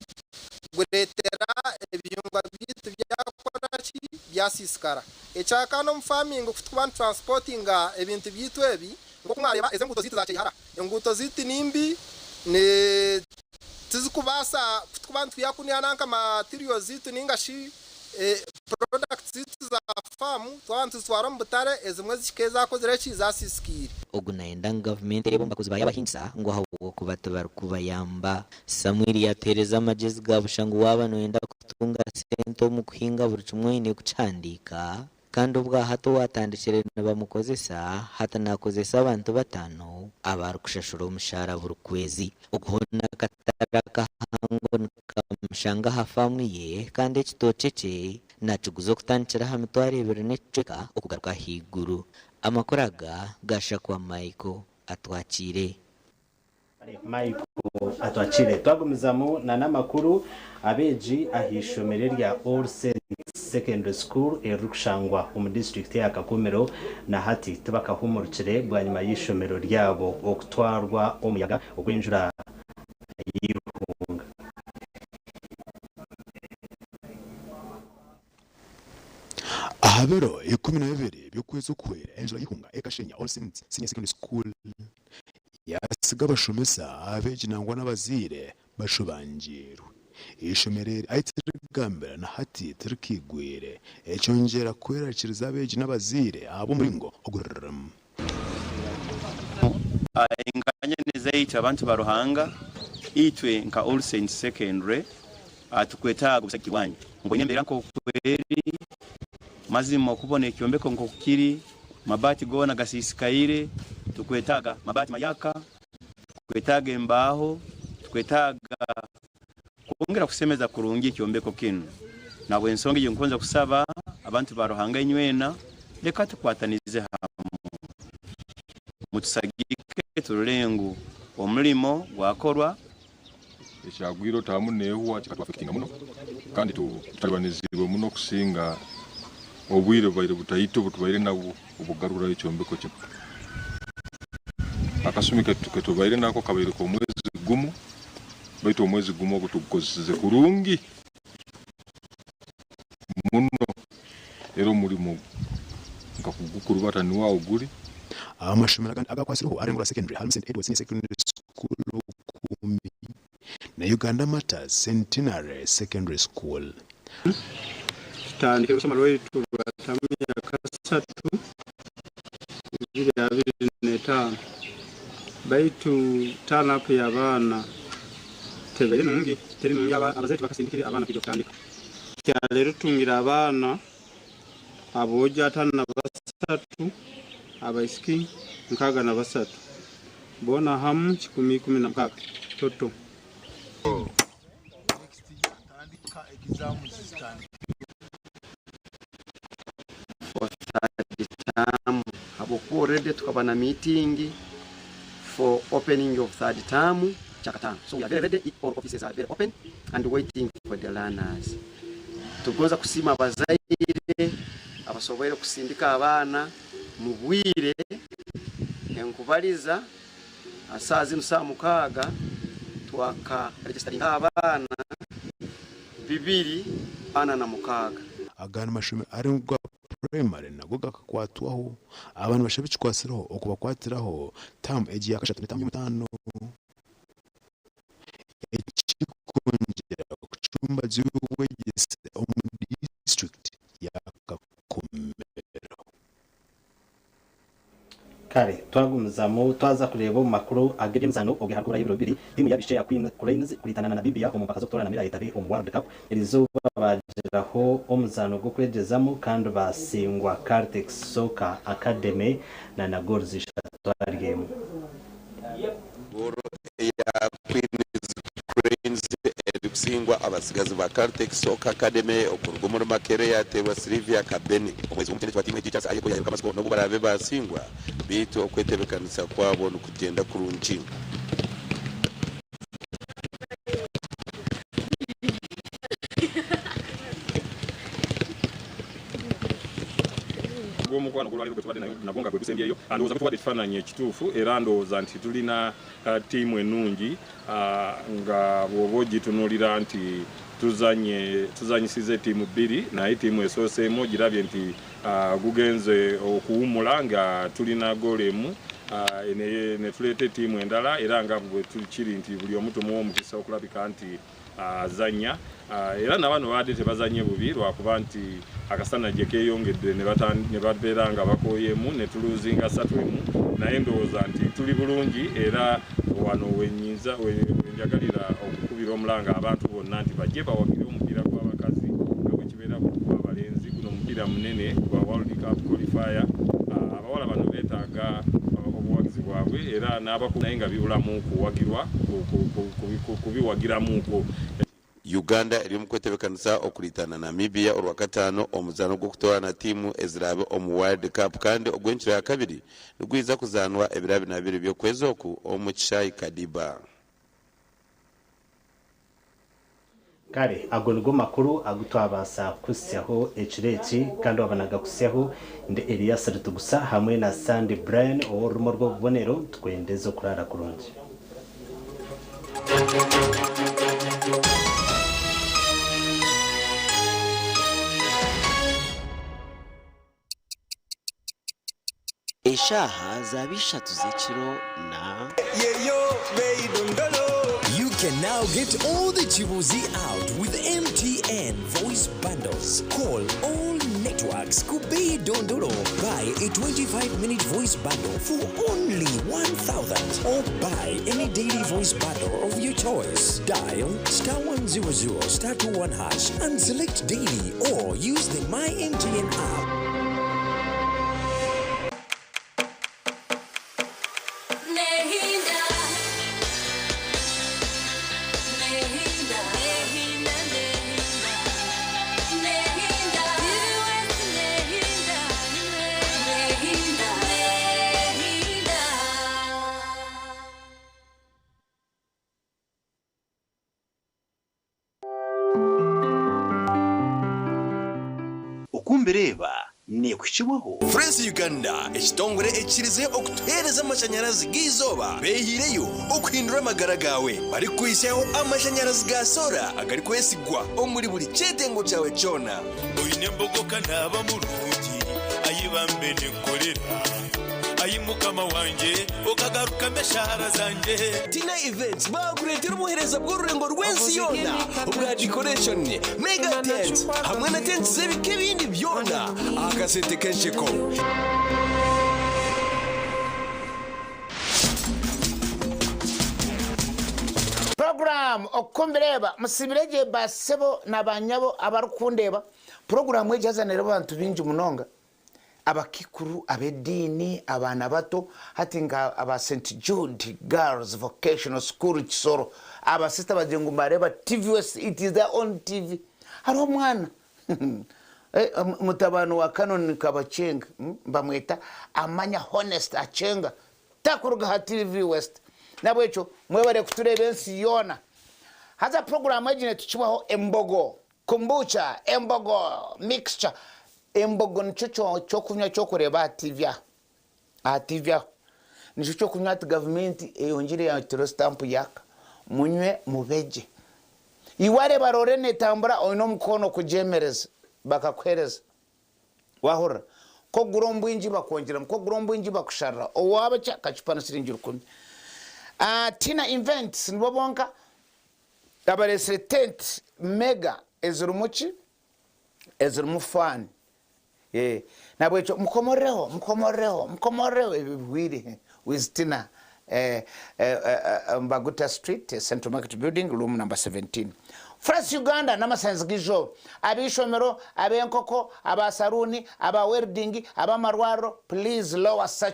gureetera ebihingwa byaitu byakora ki? Byasiisikara. Ekyakana omu farming ku tukuba nitu transportinga ebintu byaitu ebi, nk'oku mwareeba ezi enguuto zaitu za Kyeyihara, enguuto zaitu ni mbi, ni tizikubaasa ku tukuba nitwiha kunu nanka materials zaitu ninga shi products zaitu za farm twaba nituzitwara omu butare ezimwe zihika ezakozire ki zasiisikaire. Ogu nayenda ngu gavumenti ereebe omu bakozi baayo abahingisa ngu ahabw'okuba tibarikubayamba. Samuel yatuheereza amagyezi ga busha ngu waaba noyenda kutunga sente omu kuhinga buri kimwe oine kukihandiika. Kandi obwahati owatandikire nibamukozesa hati nakozesa abantu batano abarikushashura omushara buri kwezi. Okuhona akatare akahango nikamushanga aha faamu ye kandi ekitookye kye nakiguza okutandikira aha 20,000 n'ekicweka okugaruka ahaiguru. Amakuru aga gashakwa Michael Atwakiire. Michael Atwakiire. Twagumizamu na n'amakuru, abeegi ah'eishomero erya All Saints Secondary School eririkushangwa omu disiturikiti eya Kakumiro na hati tibakahumurukire bwanyima y'eishomero ryabo okutwarwa omuyaga ogw'enjura y'eihunga. Aha biro 12 by'okwezi okuhwera, enjura y'eihunga ekashenya All Saints Senior Secondary School yasiga abashomesa, abeegi nangwa n'abazaire bashobangiirwe. Eishomero eri ahi tirikugambira na hati tirikaigwire, ekyongyera kwerarikiriza abeegi n'abazaire ahabw'omuringo ogu ririmu. Enganyane zaitu abantu ba Ruhanga, itwe nka All Saints Secondary tukwetaaga obusagiki bwanyu. Mbwenu embeera nk'oku eri, mazima okubona ekyombeko nk'oku kiri, mabaati goona gasiisikaire, tukwetaaga mabaati mayaka, tukwetaaga embaaho, tukwetaaga kwongera kusemeza kurungi ekyombeko kinu. Nahabw'ensonga egyo nkugonza kusaba abantu ba Ruhanga inywena, leka tukwatanize hamu, mutusagike turole ngu omulimo gwakorwa. Ekyagwire oti hamu n'ehwa kikatwafekitinga muno kandi tutalibanizibwe muno kusinga obwire bubaire butaito obutubaire nabwo obugaruraho ekyombeko kinu. Akasumi ketubaire nako kabaire k'omwezi gumu baitu omwezi gumu ogu tugukozesize kurungi muno era omurimo nkakugukurubata niwo aho guri. Amashomero agandi agakwatsireho Arengura Secondary harimu St Edward Senior Secondary School Bukumbi na Uganda Martyrs Centenary Secondary School. Tutandikire orusomo rwaitu rwa tamu ya kasatu 2025 baitu turn up y'abaana tebaire nungi, teri nungi abazaire tibakasindikire abaana kwija kutandika. Kyaleero tutungire abaana aboojo 53, abaisiki 63, boona hamu 116 total. For third term habwokuba already tukaba na meeting for opening of third term kyakataano so we are very ready all offices are very open and waiting for the learners. Tugonza kusiima abazaire abasoboire kusindika abaana mu bwire enkubaliza saaha zinu saaha 6 twaka registeringa abaana 246. Agandi mashomero aringu ga purayimare nago gakakwatwaho. Aba nibashaba ekikwatsireho okubakwatiraho taamu egi yakashatu n'etaamu y'omutaano ekirikwongyera kucumbagira obwegyese omu disiturikiti ya Kakumiro. Kare twagumizamu twaza kureeba omu makuru ag'eby'emizaano obwe harikuburayo ebiro bibiri tiimu y'abaishiki eya Queen Cranes kuriitana na Namibia omu mpaka z'okutoorana erayetabe omu World Cup. Erizooba baagiraho omuzaano gw'okwegyezamu kandi baasingwa Caltex Soccer Academy na na goals ishatu ahari emwe. Goolo eya Queens Cranes erikusingwa abatsigazi ba Caltex Soccer Academy okuruga omuri Makerere yateerwa Sylvia Kabeni. Omwezi gw'omutendeki wa tiimu egi Charles Ayeko yaheruka amatsiko n'obu baraabe baasingwa beitu okwetebeekanisa kwabo nikugyenda kurungi. Ogw'omukwano ogw'olwaleero gwe tubadde nayo nagwo nga gwe gusembyeyo, ndowooza gutuwadde ekifaananyi ekituufu era ndowooza nti tulina ttiimu ennungi nga bw'oba ogitunuulira nti tuzanye tuzanyisizza ettiimu bbiri naye ttiimu esooseemu ogirabye nti gugenze okuwummula nga tulina ggoolo emu ne tuleeta ettiimu endala era nga bwe kiri nti buli omu tumuwa omukisa okulabika nti azannya era na bano babadde tebazannye bubi lwakuba nti akasana gye keeyongedde ne babeera nga bakooyeemu ne tuluuzinga ssatu emu naye ndowooza nti tuli bulungi era wano wenyinza wenjagalira okukubira omulanga abantu bonna nti bajje bawagire omupiira gw'abakazi nga bwe kibeera ku gw'abalenzi guno omupiira. Mupiira munene gwa World Cup Qualifier. Abawala bano beetaaga obuwagizi bwabwe era n'abakulu naye nga bibulamu kuwagirwa kubiwagiramuko. Uganda eri omu kwetebeekanisa okureetana Namibia orwakataano omu muzaano gw'okutoorana tiimu eziraabe omu World Cup kandi ogw'enkiro ya kabiri nigwija kuzaanwa ebiro 22 by'okwezi oku omu kishaayi Kadiba. Kare ago nigo makuru agu twabaasa kuhitsyaho ekiro eki, kandi waaba nagakuhitsyaho ndi Elias Ritugusa hamwe na Sandy Brian ow'orurimi orw'obubonero, nitukwendeza okuraara kurungi. Eshaaha zaaba ishatu z'ekiro na. You can now get all the Chibuzi out with MTN voice bundles. Call all networks Kubei Dondolo. Buy a 25-minute voice bundle for only 1,000 or buy any daily voice bundle of your choice. Dial star 100 star 21 hash and select daily or use the My MTN app. Nehinda, Nehinda, Nehinda, Nehinda, Nehinda, Nehinda, Nehinda. Okumbireeba neekuhikibwaho. Fresh Uganda, ekitongore ekikirize okutuheereza amashanyarazi g'eizooba beehiireyo okuhindura amagara gaawe barikukuhitsyaho amashanyarazi ga soora agarikwesigwa omuri buri kyetengo kyawe kyona. Oine embogo ka naaba murungi, ai bambe ninkorera, ai Mukama wangye, okagarukamu eshaara zangye. Tina Events baakureetera obuheereza bw'orurengo rw'ensi yoona obwa decoration, mega tents hamwe na tents z'ebika ebindi byona aha kasente k'ensheko. Puroguraamu Okukumbireeba Musiibire gye Baasebo na Baanyabo Abarikundeeba Puroguraamu egi haza nereeba abantu baingi munonga abakaikuru, ab'ediini, abaana bato, hati nka aba St Jude Girls Vocational School Kisoro, aba sister bagira ngu nibareeba TV West, it is their own TV. Hariho omwana mutabani wa Canon Kabakyenga bamweta Amanya Honest Akyenga, takuruga aha TV West. Nahabwekyo mwebare kutureeba ensi yoona. Haza puroguraamu egi netukibwaho Embogo Kombucha, Embogo Mixture. Embogo nikyo kyokunywa kyokureeba aha TV aho. Aha TV aho. Nikyo kyokunywa hati gavumenti eyongyire yateraho sitampu yaka. Munywe mube gye. Iwe wareeba roore netambura oine omukono kugyemereza bakakuhereza. Wahurira? Ku okugura omu bwingi bakwongyeramu, ku okugura omu bwingi bakusharira. Owaaba ki akacupa ni siringi rukumi. Tina Events nibo bonka abareetsire tent mega ezirimu ki? Ezirimu fan. Nahabwekyo mukomorereho, mukomorereho, mukomorereho ebyo bihweire with Tina Mbaguta Street, Central Market Building, room number 17. France Uganda n'amasanzi g'eizooba. Ab'eishomero, ab'enkoko, aba saruuni, aba welding, ab'amarwariro, please lower such.